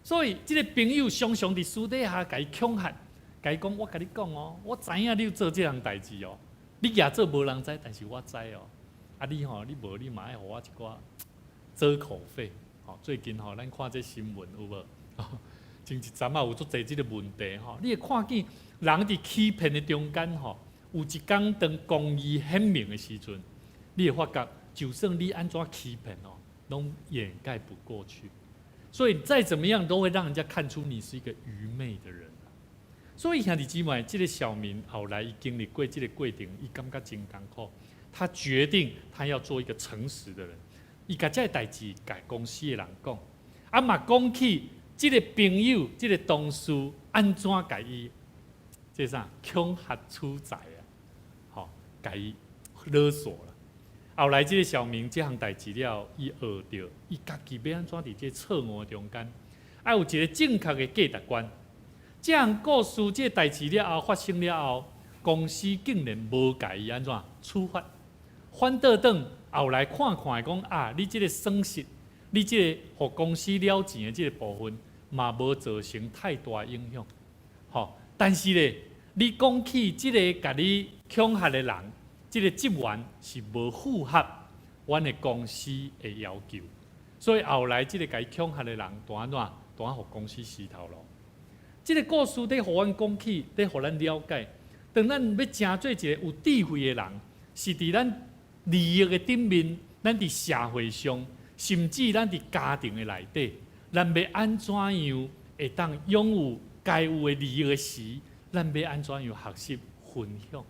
所以這个朋友常常佇私底下共伊恐嚇，共伊講：我共你講哦，我知影你有做這項代誌哦，你舉做無人知，但是我知哦。啊，你吼，你無你嘛愛予我一寡遮口費。吼，最近吼，咱看這新聞有無？前一陣仔有足濟這个問題吼，你會看見人佇欺騙的中間吼，有一工當公義顯明的時陣，你會發覺，就算你按怎欺騙哦，攏掩蓋不過去。所以再怎麼樣都會讓人家看出你是一個愚昧的人。所以兄弟姊妹，這个小明後來伊經歷過這個過程，伊感覺真艱苦。他決定他要做一個誠實的人，伊共這个代誌共公司的人講，啊嘛講起這个朋友、這个同事按怎共伊，這啥恐嚇取財啊？吼，共伊勒索啦。後來這个小明這項代誌了，伊學著伊家己欲按怎佇這錯誤中間，愛有一个正確的價值觀。這項故事這个代誌了後發生了後，公司竟然無共伊按怎處罰。反倒轉後來看看講啊，你這个損失，你這个予公司了錢的這个部分，嘛無造成太大影響。吼，但是咧，你講起這个共你恐嚇的人，這个職員是無符合阮的公司的要求，所以後來這个共伊恐嚇的人，拄按怎？拄按予公司辞頭路。這个故事咧，予阮講起，咧，予咱了解，當咱欲成做一个有智慧的人，是佇咱利益的頂面，咱佇社會上，甚至咱佇家庭的內底，咱欲按怎樣會當擁有該有的利益的時，咱欲按怎樣學習分享？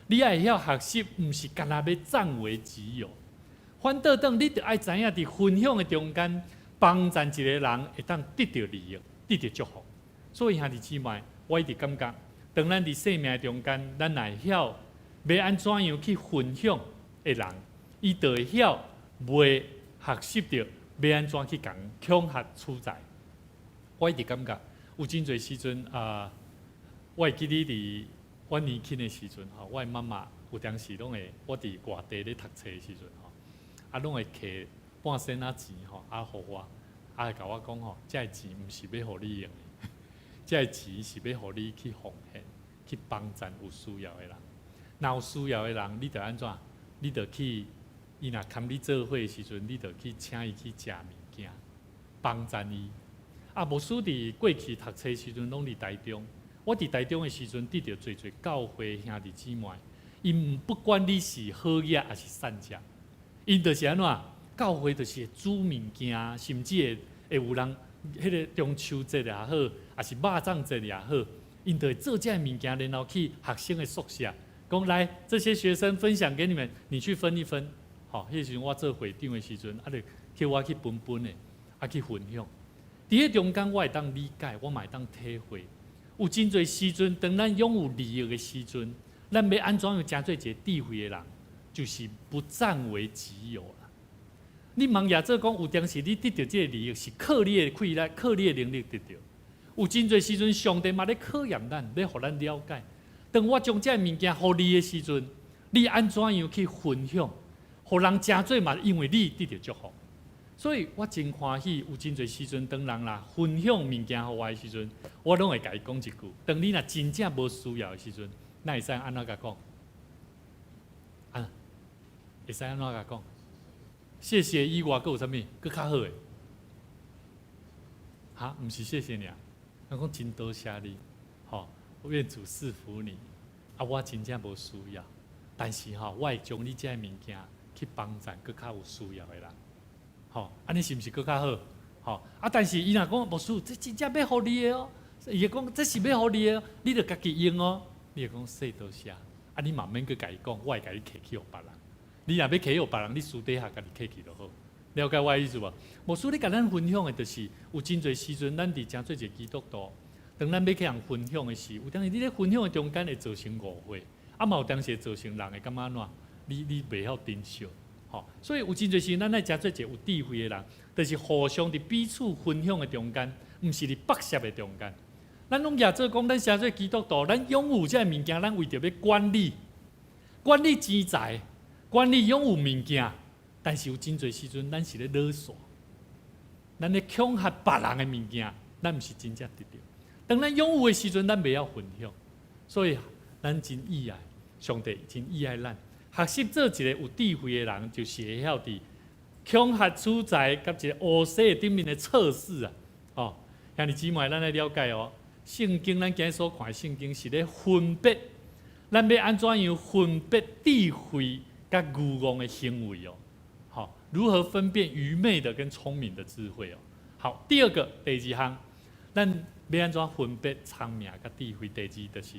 你愛會曉學習，毋是干焦欲佔為己有，反倒轉你著愛知影佇分享的中間，幫助一个人會當得著利益，得著祝福。所以兄弟姊妹，我一直感覺，當咱佇生命中間，咱若會曉欲按怎樣去分享的人，伊就會曉袂學習著欲按怎去共恐嚇取財。我一直感覺有真濟時陣啊，我會記得佇我年輕的時陣吼，我的媽媽有當時攏會，我佇外地咧讀冊的時陣吼，啊攏會摕半仙仔錢吼，啊予我，啊會共我講吼，這个錢毋是欲予你用的，這个錢是欲予你去奉獻，去幫贊有需要的人。若有需要的人，你著按怎？你著去，伊若堪你做伙的時陣，你著去請伊去食物件，幫贊伊。啊，牧師佇過去讀冊時陣，攏佇台中。我佇台中的時陣，得著濟濟教會兄弟姊妹，𪜶不管你是好額抑是散食，𪜶就是按怎？教會就是會煮物件，甚至會有人彼个中秋節也好，抑是肉粽節也好，𪜶就會做這个物件，然後去學生的宿舍，講來這些學生分享給你們，你去分一分。吼，彼个時陣我做會長的時陣，啊，就叫我去分分的，啊去分享。佇彼中間，我會當理解，我嘛會當體會。有真濟時陣，當咱擁有利益的時陣，咱欲按怎樣成做一个智慧的人，就是不佔為己有啦。你茫也做講，有當時你得著這个利益是靠你的氣力、靠你的能力得著。有真濟時陣，上帝嘛咧考驗咱，咧予咱了解。當我將這个物件予你的時陣，你按怎樣去分享，予人成做嘛，因為你得著祝福。所以我真歡喜，有真濟時陣，當人啦分享物件予我的時陣，我攏會共伊講一句：當你若真正無需要的時陣，咱會使按怎共講？啊，會使按怎共講？謝謝以外，閣有啥物？閣較好的？哈，毋是謝謝你啊，我講真多謝你，吼，願主賜福你。啊，我真正無需要，但是吼，我會將你這个物件去幫助閣較有需要的人。吼，按呢是毋是閣較好？啊，但是伊若講牧師，這真正欲予你的哦，伊會講這是欲予你的，你著家己用哦。你會講說多謝，啊，你嘛免閣共伊講，我會共你提去予別人。你若欲提予別人，你私底下家己提去就好。了解我的意思無？牧師咧共咱分享的，就是有真濟時陣，咱佇成做一個基督徒，當咱欲去人分享的時，有當時你咧分享的中間會造成誤會，啊嘛有當時會造成人會感覺按怎？你袂曉珍惜，吼。所以有真濟時，咱愛成做一個有智慧的人，就是互相佇彼此分享的中間，毋是佇剝削的中間。咱攏舉做講，咱成做基督徒，咱擁有這个物件，咱為著欲管理，管理錢財，管理擁有物件。但是有真濟時陣，咱是咧勒索，咱咧恐嚇別人的物件，咱毋是真正得著。當咱擁有的時陣，咱袂曉分享，所以咱真意愛上帝，真意愛咱。學習做一個有智慧的人，就是會曉佇恐嚇取財佮一個烏西頂面的測試啊！哦，兄弟姊妹，咱來了解哦。聖經咱今日所看的聖經是咧分別，咱欲按怎樣分別智慧佮愚戇的行為哦。好，如何分辨愚昧的跟聰明的智慧哦？好，第二個第二項，咱欲按怎分別聰明佮智慧？第二就是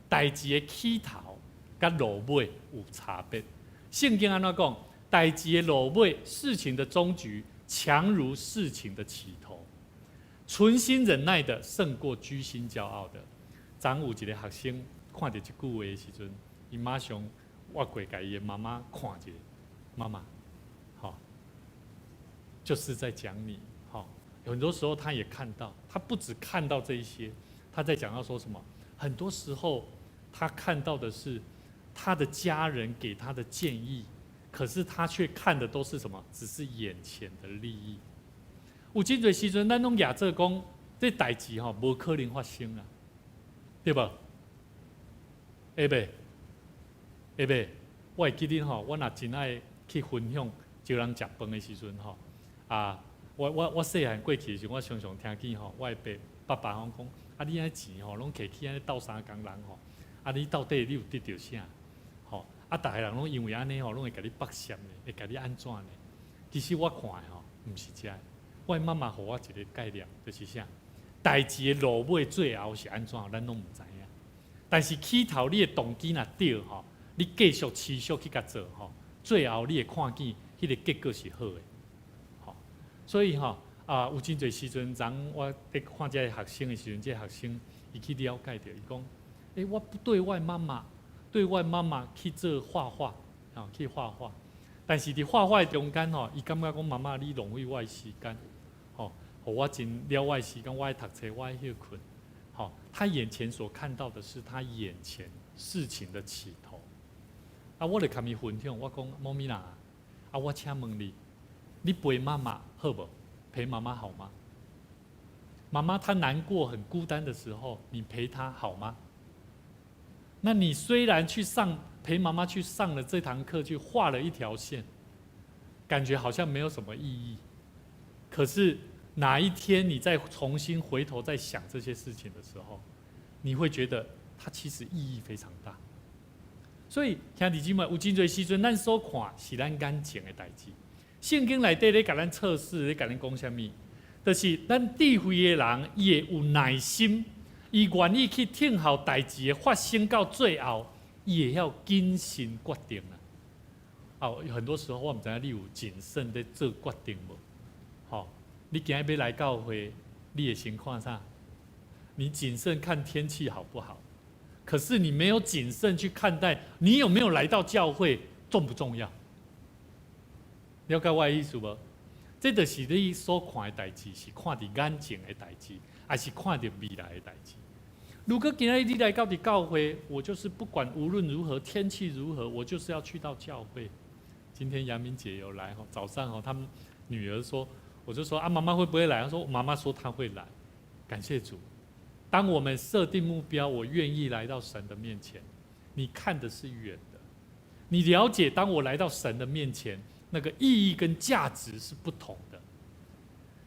代誌的起頭佮落尾有差別。聖經按怎講？代誌的落尾，事情的終局強如事情的起頭。存心忍耐的勝過居心驕傲的。昨有一個學生看著這句話的時陣，伊馬上倚過共伊的媽媽看一下，媽媽，好，就是在講你，好。很多時候他也看到，他不只看到這一些，他在講到說什麼？很多時候他看到的是他的家人給他的建議，可是他卻看的都是什麼？只是眼前的利益。有真濟時陣，咱攏舉做講，這代誌吼無可能發生啊，對無？會袂？會袂？我會記得吼，我若真愛去分享招人食飯的時陣吼，啊，我細漢過去的時陣，我常常聽見吼，我的爸爸攏講，啊，你按呢錢吼，攏提去按呢鬥相共人吼，啊，你到底你有得著啥？吼，啊，逐个人攏因為按呢吼，攏會共你剝削呢，會共你按怎呢？其實我看的吼，毋是這。我媽媽予我一個概念，就是啥？代誌的落尾最後是按怎，咱攏毋知影。但是起頭你的動機若對吼，你繼續持續去共做吼，最後你會看見彼個結果是好的。吼，所以吼啊，有真濟時陣，昨我佇看這个學生的時陣，這个學生伊去了解著，伊講：欸，我不對我媽媽，對我媽媽去做畫畫，啊，去畫畫。但是佇畫畫的中間吼，伊感覺講媽媽你浪費我的時間。吼，予我真了我的時間，我愛讀冊，我愛歇睏。吼，他眼前所看到的是他眼前事情的起頭。啊，我就共伊分享，我講媽咪啦，啊，我請問你，你陪媽媽好無？陪媽媽好嗎？媽媽她難過、很孤單的時候，你陪她好嗎？那你雖然去上陪媽媽去上了這堂課，去畫了一條線，感覺好像沒有什麼意義。可是哪一天你再重新回頭再想這些事情的時候，你會覺得它其實意義非常大。所以兄弟姊妹，有真濟時陣，咱所看是咱眼前的代誌。聖經內底咧共咱測試，咧共咱講啥物？就是咱智慧的人，伊會有耐心，伊願意去等候代誌的發生到最後，伊會曉謹慎決定啊。哦，很多時候我毋知影你有謹慎咧做決定無？吼，你今日欲來教會，你會先看啥？你謹慎看天氣好不好？可是你沒有謹慎去看待，你有沒有來到教會重不重要？了解我的意思無？這就是你所看的代誌，是看佇眼前的代誌，還是看著未來的代誌？如果今日你來到佇教會，我就是不管無論如何天氣如何，我就是要去到教會。今天楊明姐有來吼，早上吼，他們女兒說，我就說啊，媽媽會不會來？她說媽媽說她會來，感謝主。當我們設定目標，我願意來到神的面前，你看的是遠的，你了解，當我來到神的面前，那個意義跟價值是不同的。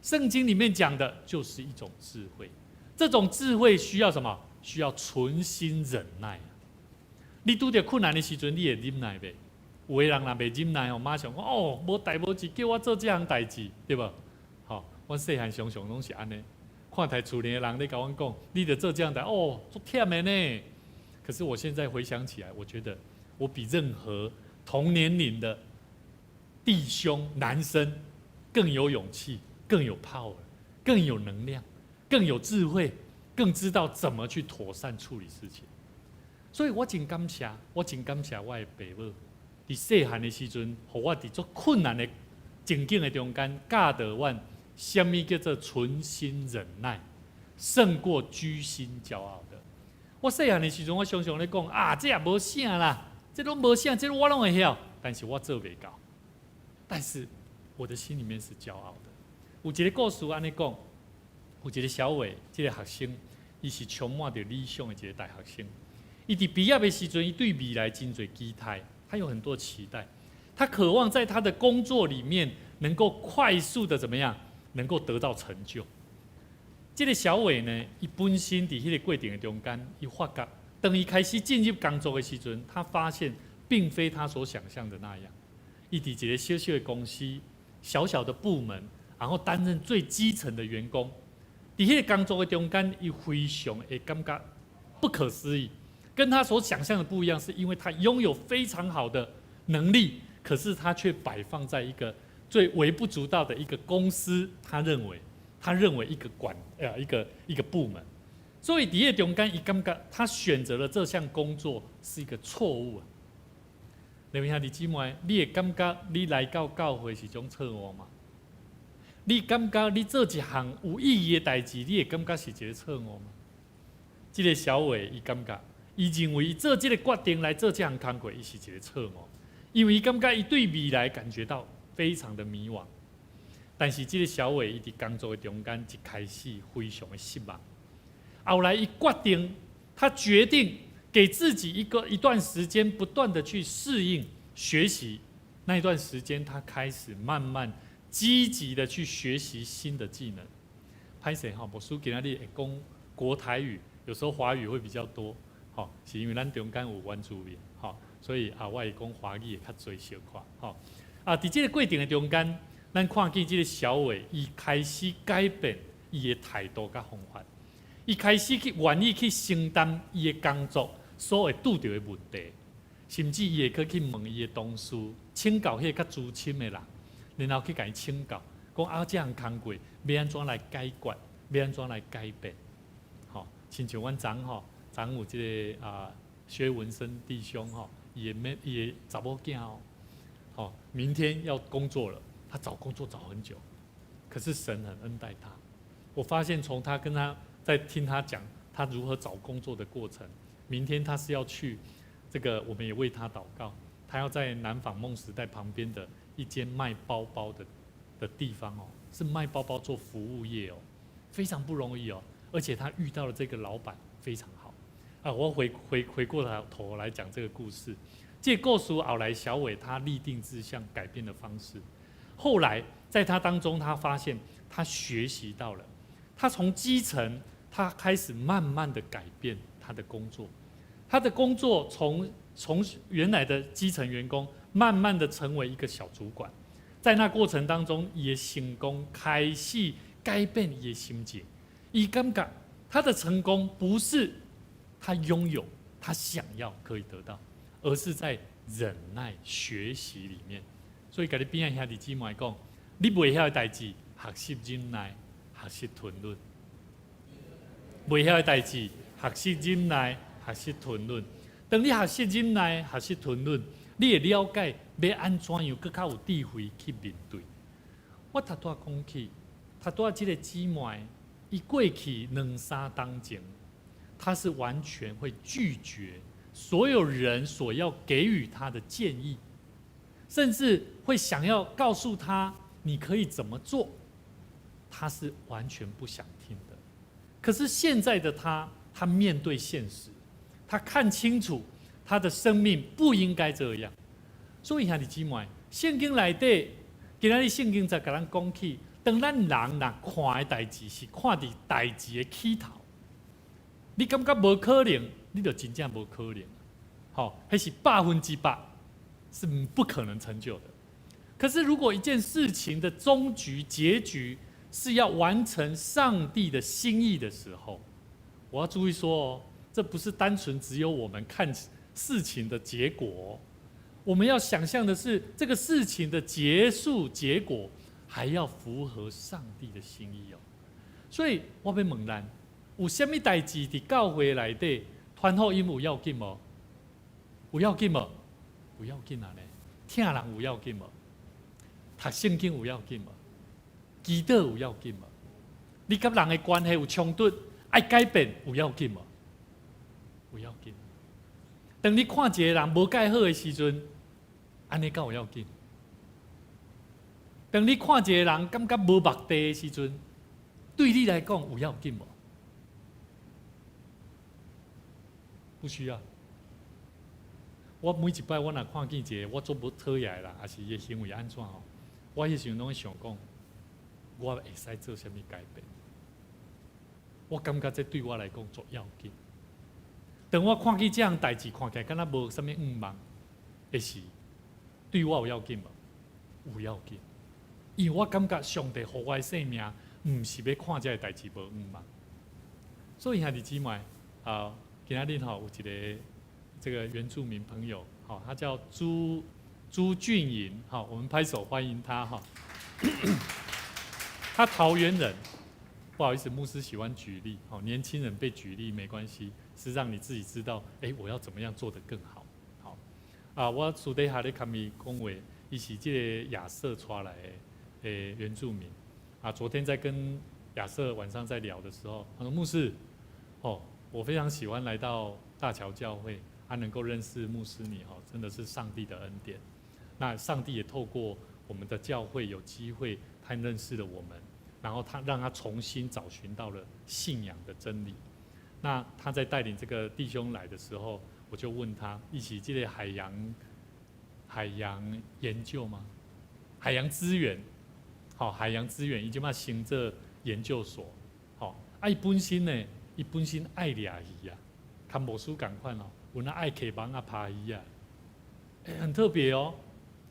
聖經裡面講的就是一種智慧，這種智慧需要什麼？需要存心忍耐。你拄著困難的時陣，你會忍耐袂？有的人若袂忍耐哦，馬上講哦，無代無誌，叫我做這項代誌，對無？好，阮細漢常常攏是按呢，看台厝裡的人咧共阮講，你著做這樣代哦，足忝的呢。可是我現在回想起來，我覺得我比任何同年齡的弟兄男生更有勇氣、更有 power、更有能量、更有智慧、更知道怎麼去妥善處理事情。所以我真感謝，我真感謝我的爸母，佇細漢的時陣，予我佇足困難的情境的中間教導阮，啥物叫做存心忍耐，勝過居心驕傲的。我細漢的時陣，我常常咧講啊，這也無啥啦，這攏無啥，這我攏會曉，但是我做袂到。但是我的心裡面是驕傲的。有一個故事按呢講，有一個小偉，這個學生，伊是充滿著理想的一個大學生。伊佇畢業的時陣，伊對未來真濟期待，他有很多期待，他渴望在他的工作裡面能夠快速的怎麼樣，能夠得到成就。這個小偉呢，伊本身佇彼個過程的中間，伊發覺，當伊開始進入工作的時陣，他發現並非他所想象的那樣。伊佇一個小小的公司，小小的部門，然後擔任最基層的員工，佇彼個工作的中間，伊非常會感覺不可思議，跟他所想象的不一樣，是因為他擁有非常好的能力，可是他卻擺放在一個最微不足道的一個公司，他認為一個管一個部門，所以佇彼中間，伊感覺他選擇了這項工作是一個錯誤啊。你兄弟姊妹，你會感覺你來到教會是種錯誤嗎？你感覺你做一項有意義的代誌，你會感覺是一個錯誤嗎？這個小偉伊感覺，伊認為伊做這個決定來做這項工課，伊是一個錯誤，因為伊感覺伊對未來感覺到非常的迷惘。但是這個小偉伊佇工作的中間一開始非常的失望，後來伊決定，他決定給自己一段時間，不斷的去適應學習。那一段時間，他開始慢慢積極的去學習新的技能。歹勢吼，牧師今仔日會講國台語，有時候華語會比較多，吼，是因為咱中間有原住民，吼，所以啊，我會講華語會較濟小可，吼。啊，佇這個過程的中間，咱看見這個小偉，伊開始改變伊的態度佮方法，伊開始去願意去承擔伊的工作所會拄著的問題，甚至伊會去問伊的同事，請教彼個較資深的人，然後去共伊請教，講啊，這項工課欲按怎來解決，欲按怎來改變，吼，親像阮昨吼，昨有這個啊薛文生弟兄吼，伊的查某囝哦，吼，明天要工作了，他找工作找很久，可是神很恩待他。我發現從他跟他在聽他講他如何找工作的過程，明天他是要去這個，我們也為他禱告。他要在南紡夢時代旁邊的一間賣包包的地方哦，是賣包包做服務業哦，非常不容易哦。而且他遇到了這個老闆非常好啊。我回過頭來講這個故事，這個故事後來小偉他立定志向改變的方式，後來在他當中，他發現他學習到了，他從基層他開始慢慢的改變他的工作，他的工作從原來的基層員工，慢慢的成為一個小主管，在那過程當中，伊的成功開始改變伊的心境，伊感覺他的成功不是他擁有、他想要可以得到，而是在忍耐學習裡面。所以，共你邊仔兄弟姊妹講，你袂曉的代誌，學習忍耐，學習吞忍。袂曉的代誌，學習忍耐，學習吞忍。當你學習忍耐、學習吞忍，你會了解欲按怎樣閣較有智慧去面對。我頭拄仔講起，頭拄仔這個姊妹，伊過去兩三冬前，她是完全會拒絕所有人所要給予她的建議，甚至會想要告訴她你可以怎麼做，她是完全不想聽的。可是現在的她，她面對現實。他看清楚，他的生命不應該這樣。所以兄弟姊妹，聖經內底，今仔日聖經在共咱講起，當咱人若看的代誌是看佇代誌的起頭，你感覺無可能，你就真正無可能。吼，彼是100%是不可能成就的。可是如果一件事情的終局結局是是要完成上帝的心意的时候，我要注意说哦，这不是单纯只有我们看事情的结果，我们要想象的是这个事情的结束结果还要符合上帝的心意哦。所以我欲问咱，有啥物代誌佇教會內底傳福音有要緊無？有要緊無？有要緊啊咧！疼人有要緊無？讀聖經有要緊無？祈禱有要緊無？你佮人的關係有衝突，愛改變有要緊無？有要緊。當你看一個人無蓋好的時陣，按呢敢有要緊？當你看一個人感覺無目的的時陣，對你來講有要緊無？不需要。我每一擺我若看見一個我足無討厭的人，抑是伊的行為按怎吼，我彼時陣攏會想講，我會使做啥物改變？我感覺這對我來講足要緊。當我看見這項代誌，看起來敢若無啥物向望的時，對我有要緊無？有要緊，因為我感覺上帝予我的生命，毋是欲看這个代誌無向望。所以兄弟姊妹，啊，今仔日吼有一個這個原住民朋友，好，他叫朱俊穎，好，我們拍手歡迎他哈。他桃園人，不好意思，牧師喜歡舉例，好，年輕人被舉例沒關係，是讓你自己知道，哎，我要怎麼樣做得更好。好，啊，我私底下咧共伊講話，伊是這個亞瑟帶來的原住民，啊，昨天在跟亞瑟晚上在聊的時候，他說牧師，哦，我非常喜歡來到大橋教會，他能夠認識牧師你，哦，真的是上帝的恩典。那上帝也透過我們的教會有機會，他認識了我們，然後他讓他重新找尋到了信仰的真理。那他在帶領這個弟兄來的時候，我就問他，一起這個海洋研究嗎？海洋資源，好，海洋資源，伊這馬成這研究所，好，啊，伊本身呢，伊本身愛掠魚啊，佮牧師仝款哦，有那愛提網仔拍魚啊，欸，很特別哦，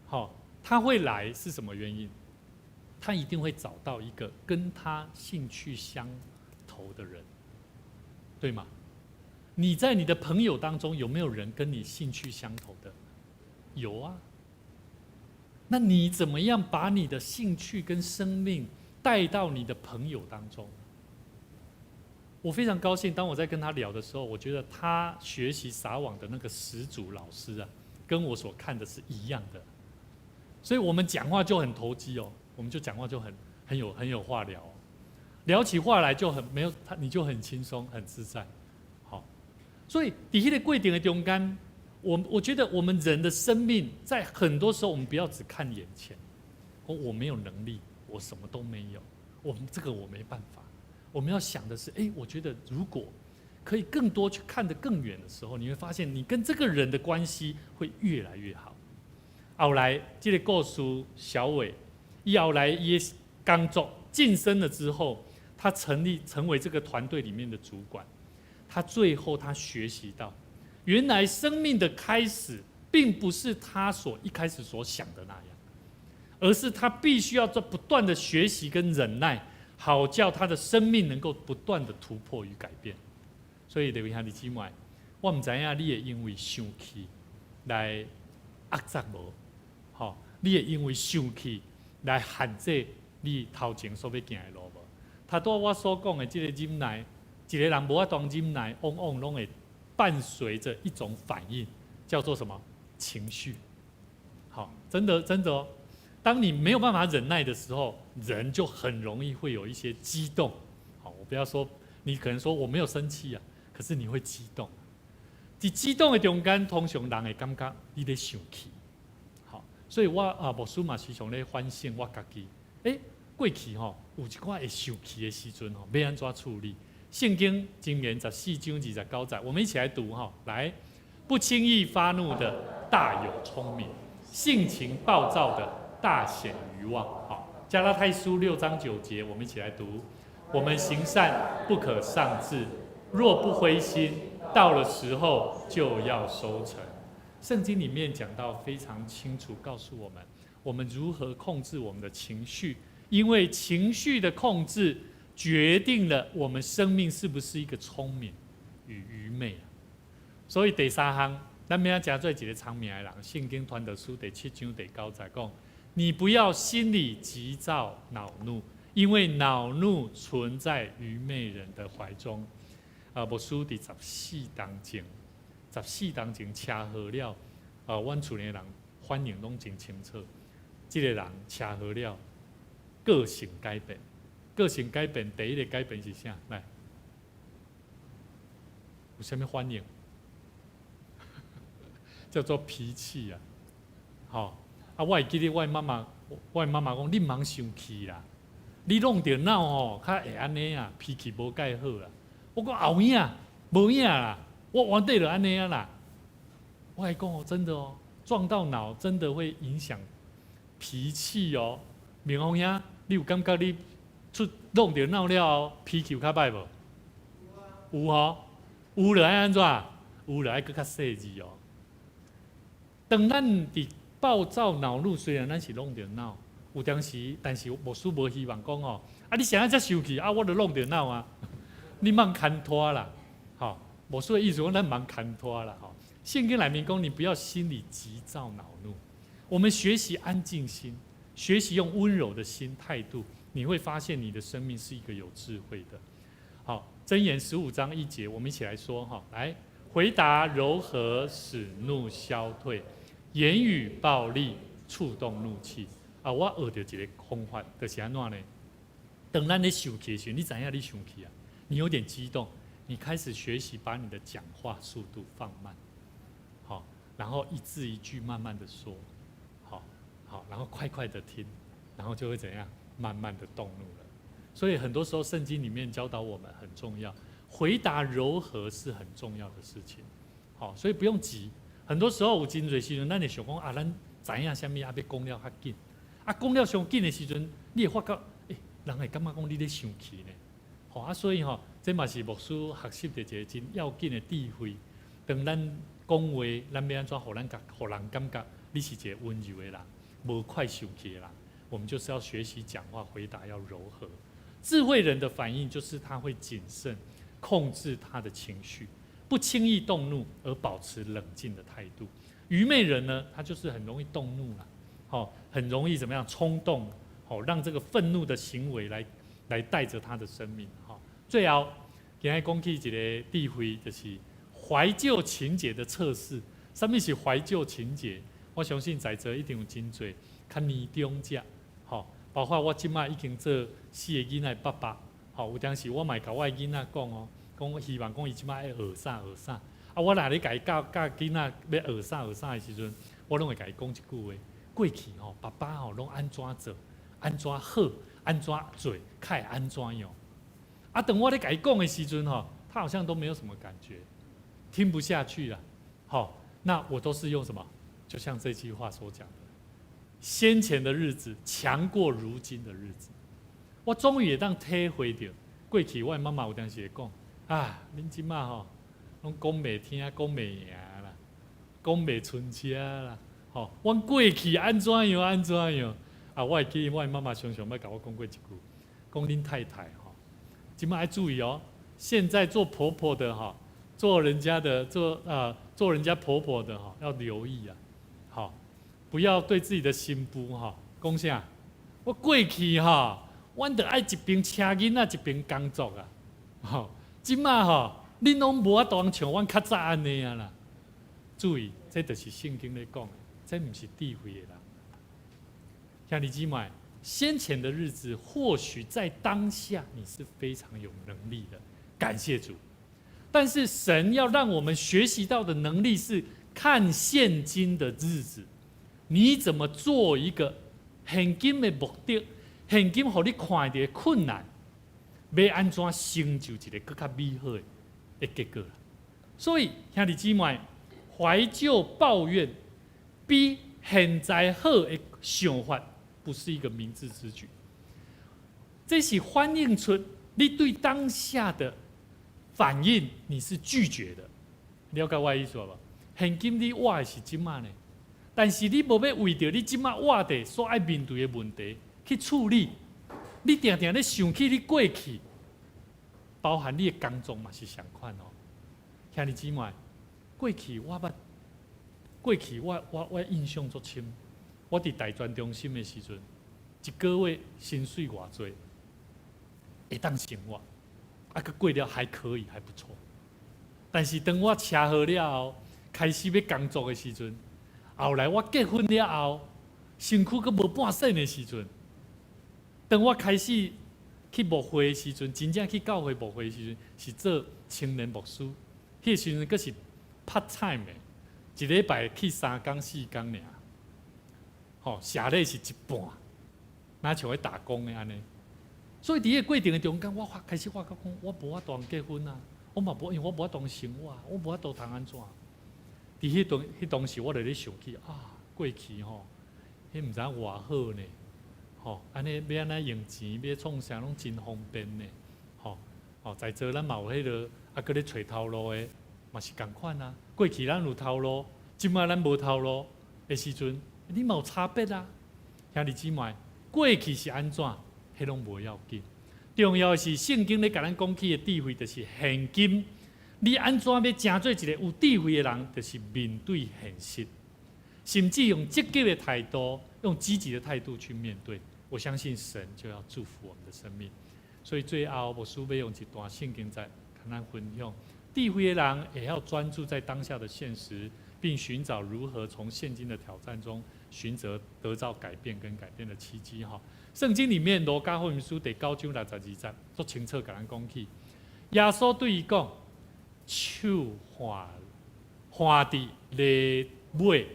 好，他會來是什麼原因？他一定會找到一個跟他興趣相投的人，對嗎？你在你的朋友當中有沒有人跟你興趣相投的？有啊。那你怎麼樣把你的興趣跟生命帶到你的朋友當中？我非常高興，當我在跟他聊的時候，我覺得他學習撒網的那個始祖老師啊，跟我所看的是一樣的，所以我們講話就很投機哦，我們就講話就很有話聊，聊起話來就很沒有他，你就很輕鬆很自在，好，所以佇彼個過程的中間，我覺得我們人的生命在很多時候，我們不要只看眼前，我沒有能力，我什麼都沒有，我們這個我沒辦法。我們要想的是，哎，我覺得如果可以更多去看得更遠的時候，你會發現你跟這個人的關係會越來越好。後來這個故事小偉，伊後來伊工作晉升了之後，他成立成為這個團隊裡面的主管。他最後他學習到，原來生命的開始並不是他所一開始所想的那樣，而是他必須要在不斷的學習跟忍耐，好叫他的生命能夠不斷的突破與改變。所以，各位兄弟姊妹，我毋知影你會因為生氣來壓榨無？吼，你會因為生氣來限制你頭前所欲行的路無？頭拄我所講的這個忍耐，一個人無法度忍耐，往往攏會伴隨着一種反應，叫做什麼？情緒。好，真的真的哦。當你沒有辦法忍耐的時候，人就很容易會有一些激動。好，我不要說，你可能說我沒有生氣啊，可是你會激動。佇激動的中間，通常人會感覺你咧生氣。好，所以我啊，牧師嘛時常咧反省我家己。欸，過去吼有一寡會生氣的時陣吼，欲按怎處理？聖經箴言14章29節，我們一起來讀哈。來，不輕易發怒的大有聰明，性情暴躁的大顯愚妄。好，加拉太書6章9節，我們一起來讀。我們行善不可喪志，若不灰心，到了時候就要收成。聖經裡面講到非常清楚，告訴我們，我們如何控制我們的情緒，因為情緒的控制決定了我們生命是不是一個聰明與愚昧啊。所以第三項，咱欲成做一個聰明的人。聖經傳道書第七章第九節講：你不要心裡急躁惱怒，因為惱怒存在愚昧人的懷中。啊，牧師佇十四冬前，十四冬前車禍了，啊，阮厝的人反應攏真清楚。這個人車禍了，個性改變，個性改變，第一個改變是啥？來，有啥物反應？叫做脾氣啊！吼，啊，我會記得我媽媽，我媽媽講：你毋通生氣啦，你弄著腦吼，較會按呢啊，脾氣無蓋好啦。我講有影，無影啦，我原底就按呢啊啦。我還講哦，真的哦，撞到腦真的會影響脾氣哦。明宏兄，你有感覺你出弄著腦了後，脾氣有較歹無？有吼，有就愛按怎？有就愛閣較細緻哦。當咱佇暴躁惱怒，雖然咱是弄著腦，有當時，但是牧師無希望講吼，啊，你啥遮生氣啊？我就弄著腦啊！你莫牽拖啦，吼！牧師的意思講，咱毋通牽拖啦，吼！聖經內面講，你不要心裡急躁惱怒。我們學習安靜心，學習用溫柔的心態度，你會發現你的生命是一個有智慧的。好，箴言15章1節，我們一起來說哈，來回答柔和，使怒消退；言語暴力，觸動怒氣。啊，我學著一個方法，就是按怎呢？當咱咧生氣的時陣，你知影你生氣啊？你有點激動，你開始學習把你的講話速度放慢，好，然後一字一句慢慢的說，好，好，然後快快的聽，然後就會怎樣？慢慢的動怒了。所以很多時候聖經裡面教導我們很重要，回答柔和是很重要的事情。好，所以不用急。很多時候有真濟時陣，咱會想講啊，咱知影啥物啊，欲講了較緊，啊，講了傷緊的時陣，你會發覺，欸，人會感覺講你咧生氣呢。吼啊，所以吼，這嘛是牧師學習的一個真要緊的智慧。當咱講話，咱欲按怎予咱覺，予人感覺你是一個溫柔的人，無快生氣的人。我們就是要學習講話，回答要柔和。智慧人的反應就是他會謹慎控制他的情緒，不輕易動怒，而保持冷靜的態度。愚昧人呢，他就是很容易動怒了，好，很容易怎麼樣衝動，好，讓這個憤怒的行為來帶着他的生命。哈，最後今日講起一個智慧，就是懷舊情結的測試。啥物是懷舊情結？我相信在座一定有真濟較年長者，吼，包括我這擺已經做四個囡仔的爸爸，吼，有當時我嘛會共我的囡仔講哦，講我希望講伊這擺愛學啥學啥。啊，我若咧共伊教教囡仔欲學啥學啥的時陣，我攏會共伊講一句話：過去吼，爸爸吼攏按怎做，按怎好，按怎做，較會按怎樣。啊，當我咧共伊講的時陣吼，他好像都沒有什麼感覺，聽不下去了。好，那我都是用什麼？就像這句話所講的，先前的日子強過如今的日子。我終於會當體會著，過去我的媽媽有當時會講啊，恁這馬吼，攏講袂聽，講袂贏啦，講袂伸車啦。吼，阮過去按怎樣按怎樣。啊，我會記得我的媽媽常常欲共我講過一句，講恁太太吼，這馬愛注意哦。現在做婆婆的哈，做人家的做人家婆婆的哈，要留意啊，好，不要對自己的新婦哈講啥。我過去哈，阮著愛一邊車囡仔一邊工作啊，吼，這馬吼，恁攏無法度像阮較早按呢啊啦。注意，這就是聖經咧講的，這毋是智慧的人。兄弟姊妹，先前的日子，或許在當下你是非常有能力的，感謝主。但是神要讓我們學習到的能力是看現今的日子，你怎麼做一個現今的目的，現今予你看著的困難，欲按怎成就一個閣較美好的結果。所以兄弟姊妹，懷舊抱怨比現在好的想法，不是一個明智之舉。這是反映出你對當下的反應，你是拒絕的。了解我的意思無？現今你活的是這馬呢，但是你無欲為著你這馬活的所愛面對的問題去處理，你定定咧想起你過去，包含你的工作嘛是相款哦。兄弟姊妹，過去我捌，過去我印象足深。我佇大專中心的時陣，一個月薪水偌濟，會當生活，啊，閣過了還可以，還不錯。但是當我車禍了後，開始欲工作的時陣，後來我結婚了後，身軀閣無半身的時陣，當我開始去牧會的時陣，真正去教會牧會的時陣，是做青年牧師，彼個時陣閣是 part time 的，一禮拜去三工四工爾，吼，下禮是一半，若像咧打工的按呢。所以佇彼個過程的中間，我發開始發覺講，我無法度結婚啊，我嘛無，因為我無法度生活，我無法度通按怎。佇彼當彼當時，我就咧想起啊，過去吼，彼毋知影偌好呢，吼，按呢欲按怎用錢，欲創啥攏真方便呢，吼，吼，在座咱嘛有彼個啊，閣咧揣頭路的，嘛是仝款啊。過去咱有頭路，這擺咱無頭路的時陣，你嘛有差別啊。兄弟姊妹，過去是按怎，彼攏無要緊，重要的是聖經咧共咱講起的智慧，就是現今你按怎欲成做一個有智慧的人，就是面對現實，甚至用積極的態度，用積極的態度去面對。我相信神就要祝福我們的生命。所以最後，牧師欲用一段聖經再共咱分享。智慧的人會曉專注在當下的現實，並尋找如何從現今的挑戰中尋找得到改變跟改變的契機。哈，聖經裡面路加福音書第九章六十二節，足清楚共咱講起。耶穌對伊講：手挽挽佇犁尾，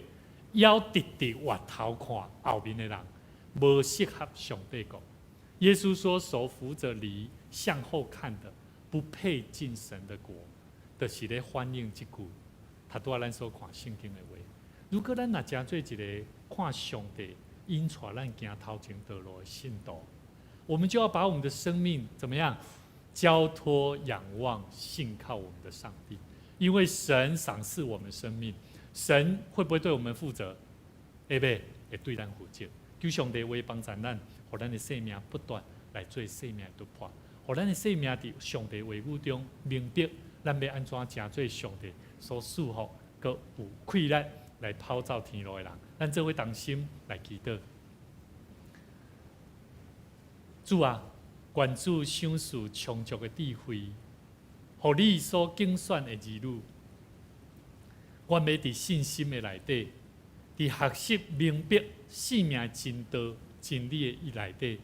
猶直直回頭看後面的人，無適合上帝國。耶穌說：手扶着犁向後看的，不配進神的國。就是咧反映這句，頭拄仔咱所看聖經的話。如果咱若成做一個看上帝引帶咱行頭前道路的信徒，我們就要把我們的生命怎麼樣交託、仰望、信靠我們的上帝，因為神賞賜我們生命，神會不會對我們負責？會袂？會對咱負責。求上帝話幫助咱，予咱的生命不斷來做生命的突破，予咱的生命佇上帝話語中明白，咱欲按怎成做上帝所賜福、閣有氣力來跑走天路的人。咱做伙同心來祈禱。主啊，願主賞賜充足的智慧，予你所揀選的兒女，阮欲佇信心的內底，佇學習明白生命真道真理的意內底，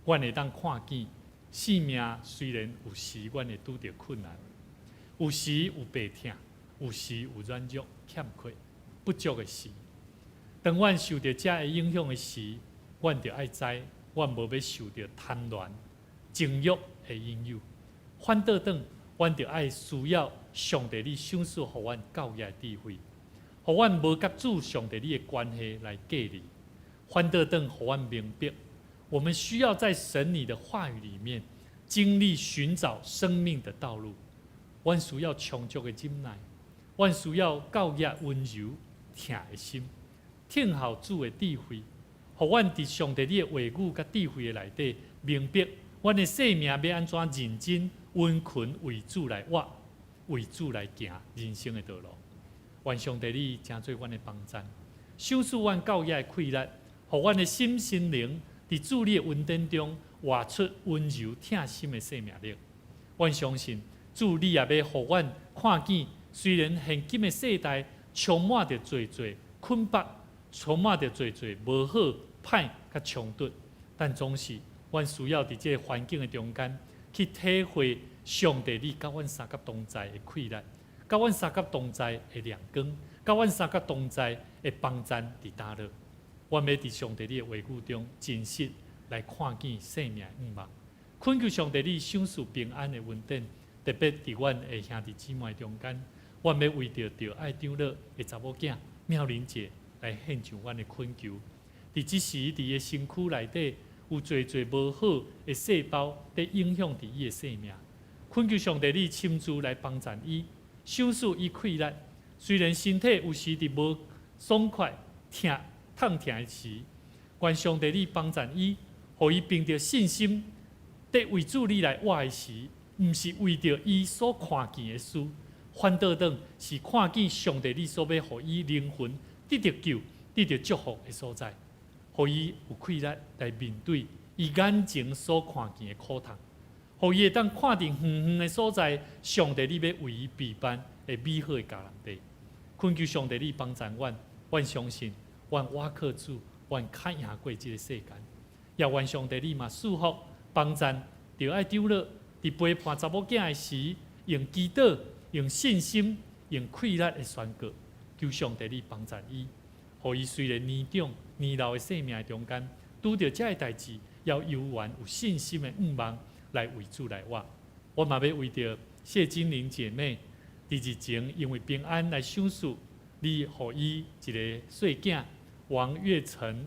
阮會當看見生命雖然有時阮會拄著困難，有時有病痛，有時有軟弱欠缺不足的時。當阮受著這个影響的時，阮就愛知，阮無欲受著貪戀、情慾的引誘。反倒轉，阮就愛需要上帝你賞賜予阮教業的智慧，予阮無佮主上帝你的關係來隔離。反倒轉，予阮明白，我們需要在神你的話語裡面經歷尋找生命的道路。阮需要充足的忍耐，阮需要教業溫柔疼的心，聽候主的智慧，予阮佇上帝你的話語佮智慧的內底，明白阮的生命欲按怎認真殷勤為主來活，為主來行人生的道路。願上帝你成做阮的幫贊，賞賜阮教業的氣力，予阮的心心靈佇主你的恩典中活出溫柔疼心的生命力。阮相信主你也欲予阮看見，雖然現今的世代充滿著濟濟捆綁，充滿著濟濟無好、歹佮衝突，但總是阮需要佇這個環境的中間去體會上帝你佮阮相佮同在的氣力，佮阮相佮同在的亮光，佮阮相佮同在的幫贊佇佗落。阮欲佇上帝你的話語中真實來看見生命的向望，懇求上帝你賞賜平安的恩典，特別佇阮的兄弟姊妹中間，阮欲為著著愛長老的查某囝妙玲姐來獻上阮的懇求。佇這時，佇伊的身軀內底有濟濟無好的細胞佇影響佇伊的生命。懇求上帝你親自來幫贊伊，賞賜伊氣力。雖然身體有時佇無爽快、疼痛疼的時，願上帝你幫贊伊，予予伊憑著信心，佇為主你來活的時，毋是為著伊所看見的事，反倒轉是看見上帝你所欲予伊靈魂得著救、得著祝福的所在，予伊有氣力來面對伊眼前所看見的苦痛，予伊會當看佇遠遠的所在，上帝你欲為伊備辦的美好的迦南地。懇求上帝你幫贊阮，阮相信，阮倚靠主，阮較贏過這个世間。也願上帝你嘛賜福幫贊，著愛長老佇陪伴查某囝的時，用祈禱、用信心、用氣力的宣告，求上帝你幫贊伊，予伊雖然年長年老的生命的中間，拄著這个代誌，猶猶原有信心的向望來為主來活。我嘛欲為著謝金玲姐妹，佇日前因為平安來賞賜，你予伊一個細囝王月成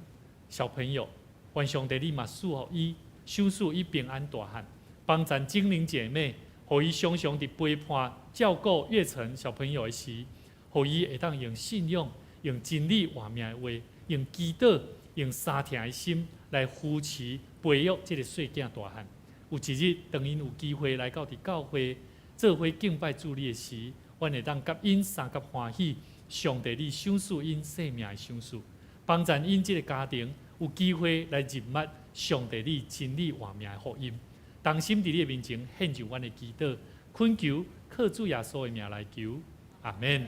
小朋友，願上帝你嘛賜予伊，賞賜伊平安大漢，幫贊精靈姐妹，予伊常常佇陪伴照顧月成小朋友的時，予伊會當用信仰、用真理活命的話，用祈禱、用相疼的心來扶持培育這个細囝大漢。有一日，當𪜶有機會來到佇教會做伙敬拜主你的時，阮會當佮𪜶相佮歡喜，上帝你賞賜𪜶生命的賞賜，幫贊𪜶這个家庭有機會來認捌上帝你真理活命的福音。同心佇你的面前獻上阮的祈禱，懇求靠主耶穌的名來求，阿們。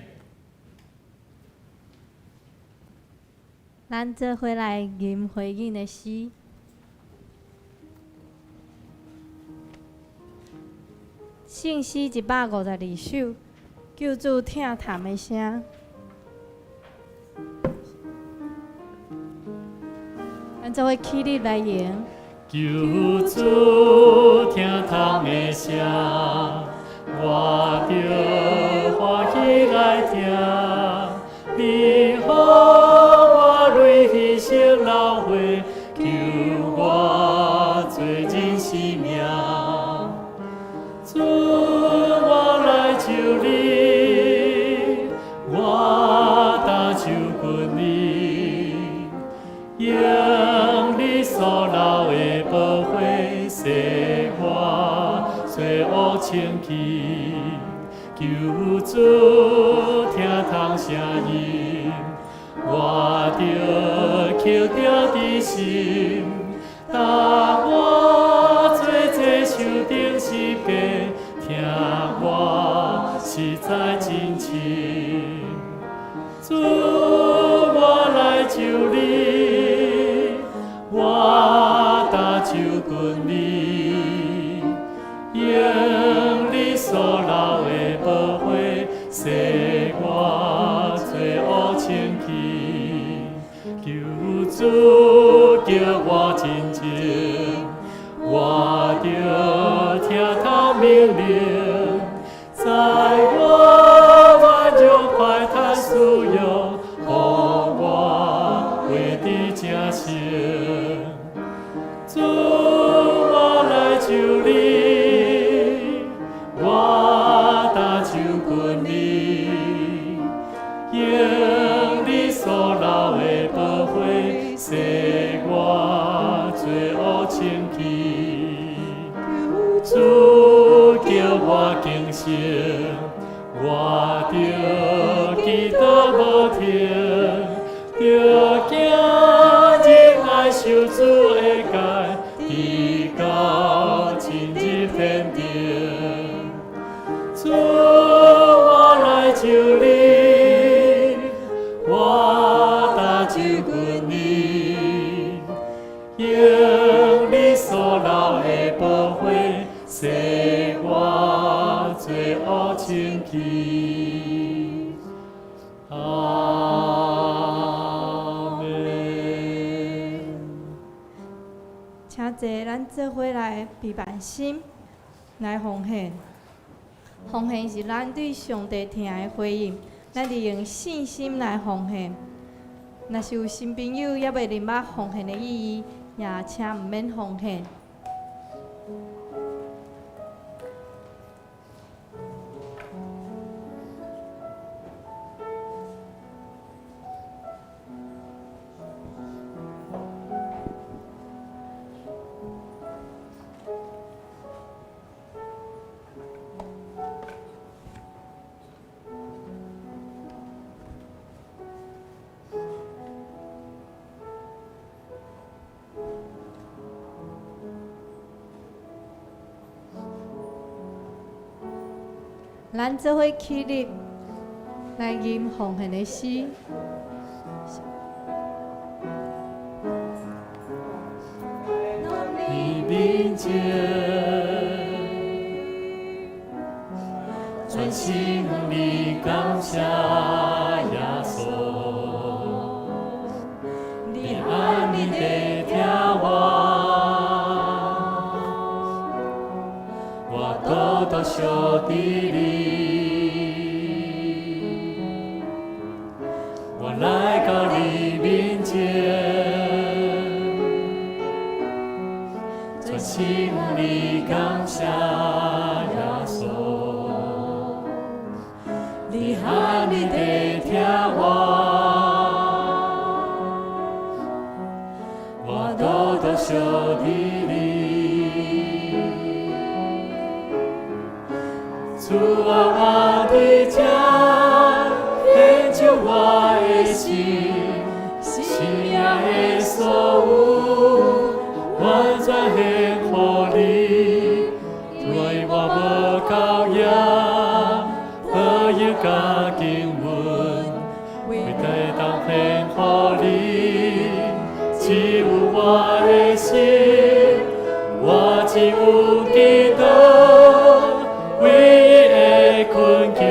咱做伙來吟回應的詩。聖詩152首，救主聽痰的聲。咱做伙起立來迎。救主聽痰的聲，我著歡喜來聽。你予我淚彼生流血，救我做人生命。主，我來求你，我擔手緊你，用你所流的寶血洗我罪惡清去。求主聽痰聲音，我著刻定佇心，當我做這手頂十架，疼我實在真深。主，我來求你，我擔手緊你，用你所流的寶血洗我罪惡清去。求主叫我真情，我著聽他命令，在我軟弱快嘆需要，予我活佇正成。主，我來求你，我擔手緊你，用你所流的寶血洗我罪惡清去。主叫我更新，我著祈禱無停，著行仁愛守主的誡，直到進入天庭。主，我來求你，我擔手緊你，用你所流的寶血洗我罪惡清去。阿們。請坐，咱做伙來備辦心來奉獻。奉獻是咱對上帝疼的回應，咱利用信心來奉獻。若是有新朋友猶未明白奉獻的意義，也請毋免奉獻。咱做伙起立來吟奉獻的詩。你面前，全心里感謝耶穌，你按你的聽我，我倒倒相佇你，我來到你面前，全心里感謝耶穌，你按你的聽我，我倒倒相佇你。主啊，我佇這，獻上我的心，生命的所有，完全獻予你，對我無夠額，保佑佮經文，為得當獻予你，只有我的心，我只有基督，唯一的懇求，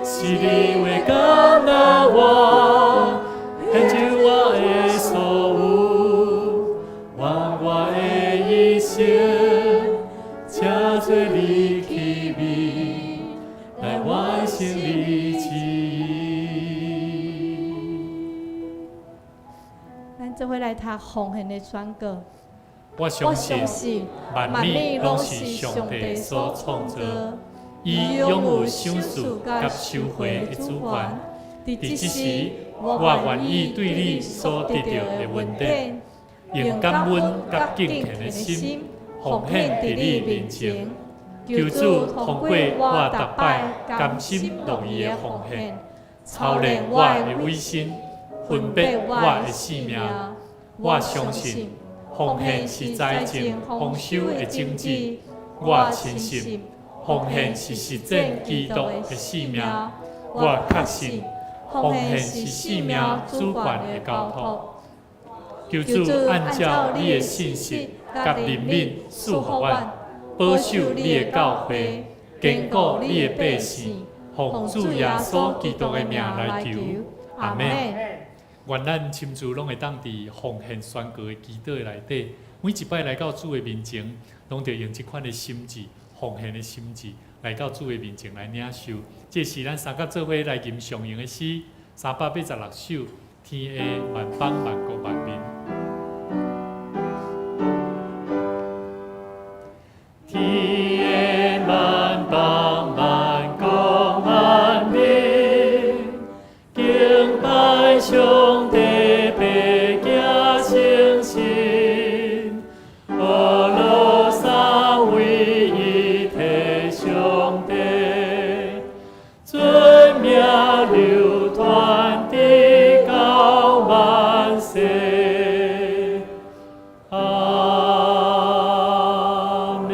是你話敢若我，獻上我的所有，願我的一生，成做你器皿，來完成你旨意。咱做伙來讀奉獻的宣告。我相信萬物攏是上帝所創造，伊擁有賞賜佮收回的主權。佇這時，我願意對你所得著的恩典，用感恩佮敬虔的心，奉獻佇你面前。求主通過我逐擺甘心樂意的奉獻，操練我的委身，分別我的性命。我相信奉獻是財政豐收的種子。我深信奉獻是實踐基督的使命。我確信奉獻是生命主權的交託。求主按照你的信實佮憐憫賜予阮，保守你的教會，堅固你的百姓，奉主耶穌基督的名來求，阿們。願咱親自攏會當佇奉獻宣告的祈禱內底，每一擺來到主的面前，攏著用這款的心志、奉獻的心志來到主的面前來領受。這是咱三甲做伙來吟上用的詩，386首，天下萬邦萬國萬民。天下萬邦萬國萬民，敬拜上帝，白行誠實，呵咾三位一體上帝，尊名流傳直到萬世。阿們。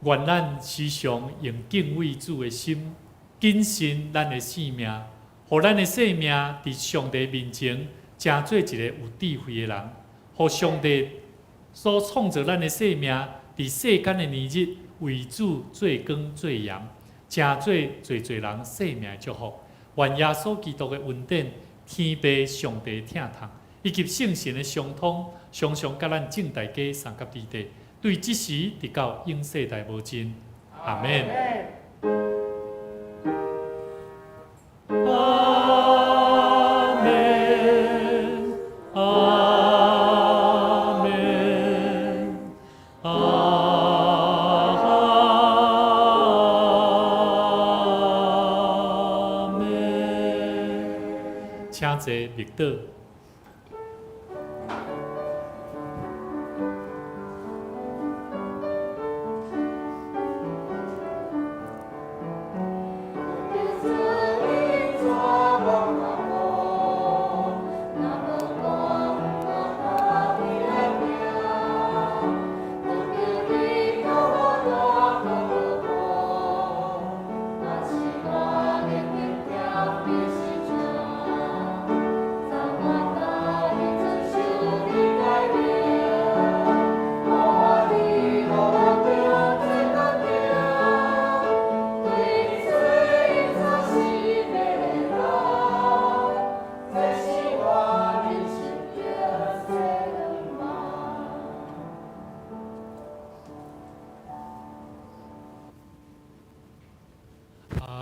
願咱時常用敬畏主的心，謹慎咱的性命，予咱的生命佇上帝面前，成做一个有智慧的人，予上帝所創造咱的生命，佇世間的年日為主做光做鹽，成做濟濟人生命的祝福。願耶穌基督的恩典、天父上帝疼痛，以及聖神的相通，常常佮咱眾大家相佮佇底，對這時直到永世代無盡。阿們。阿們，阿們，阿們。請坐，默禱。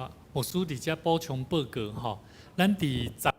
啊，牧師佇遮補充報告吼，咱佇十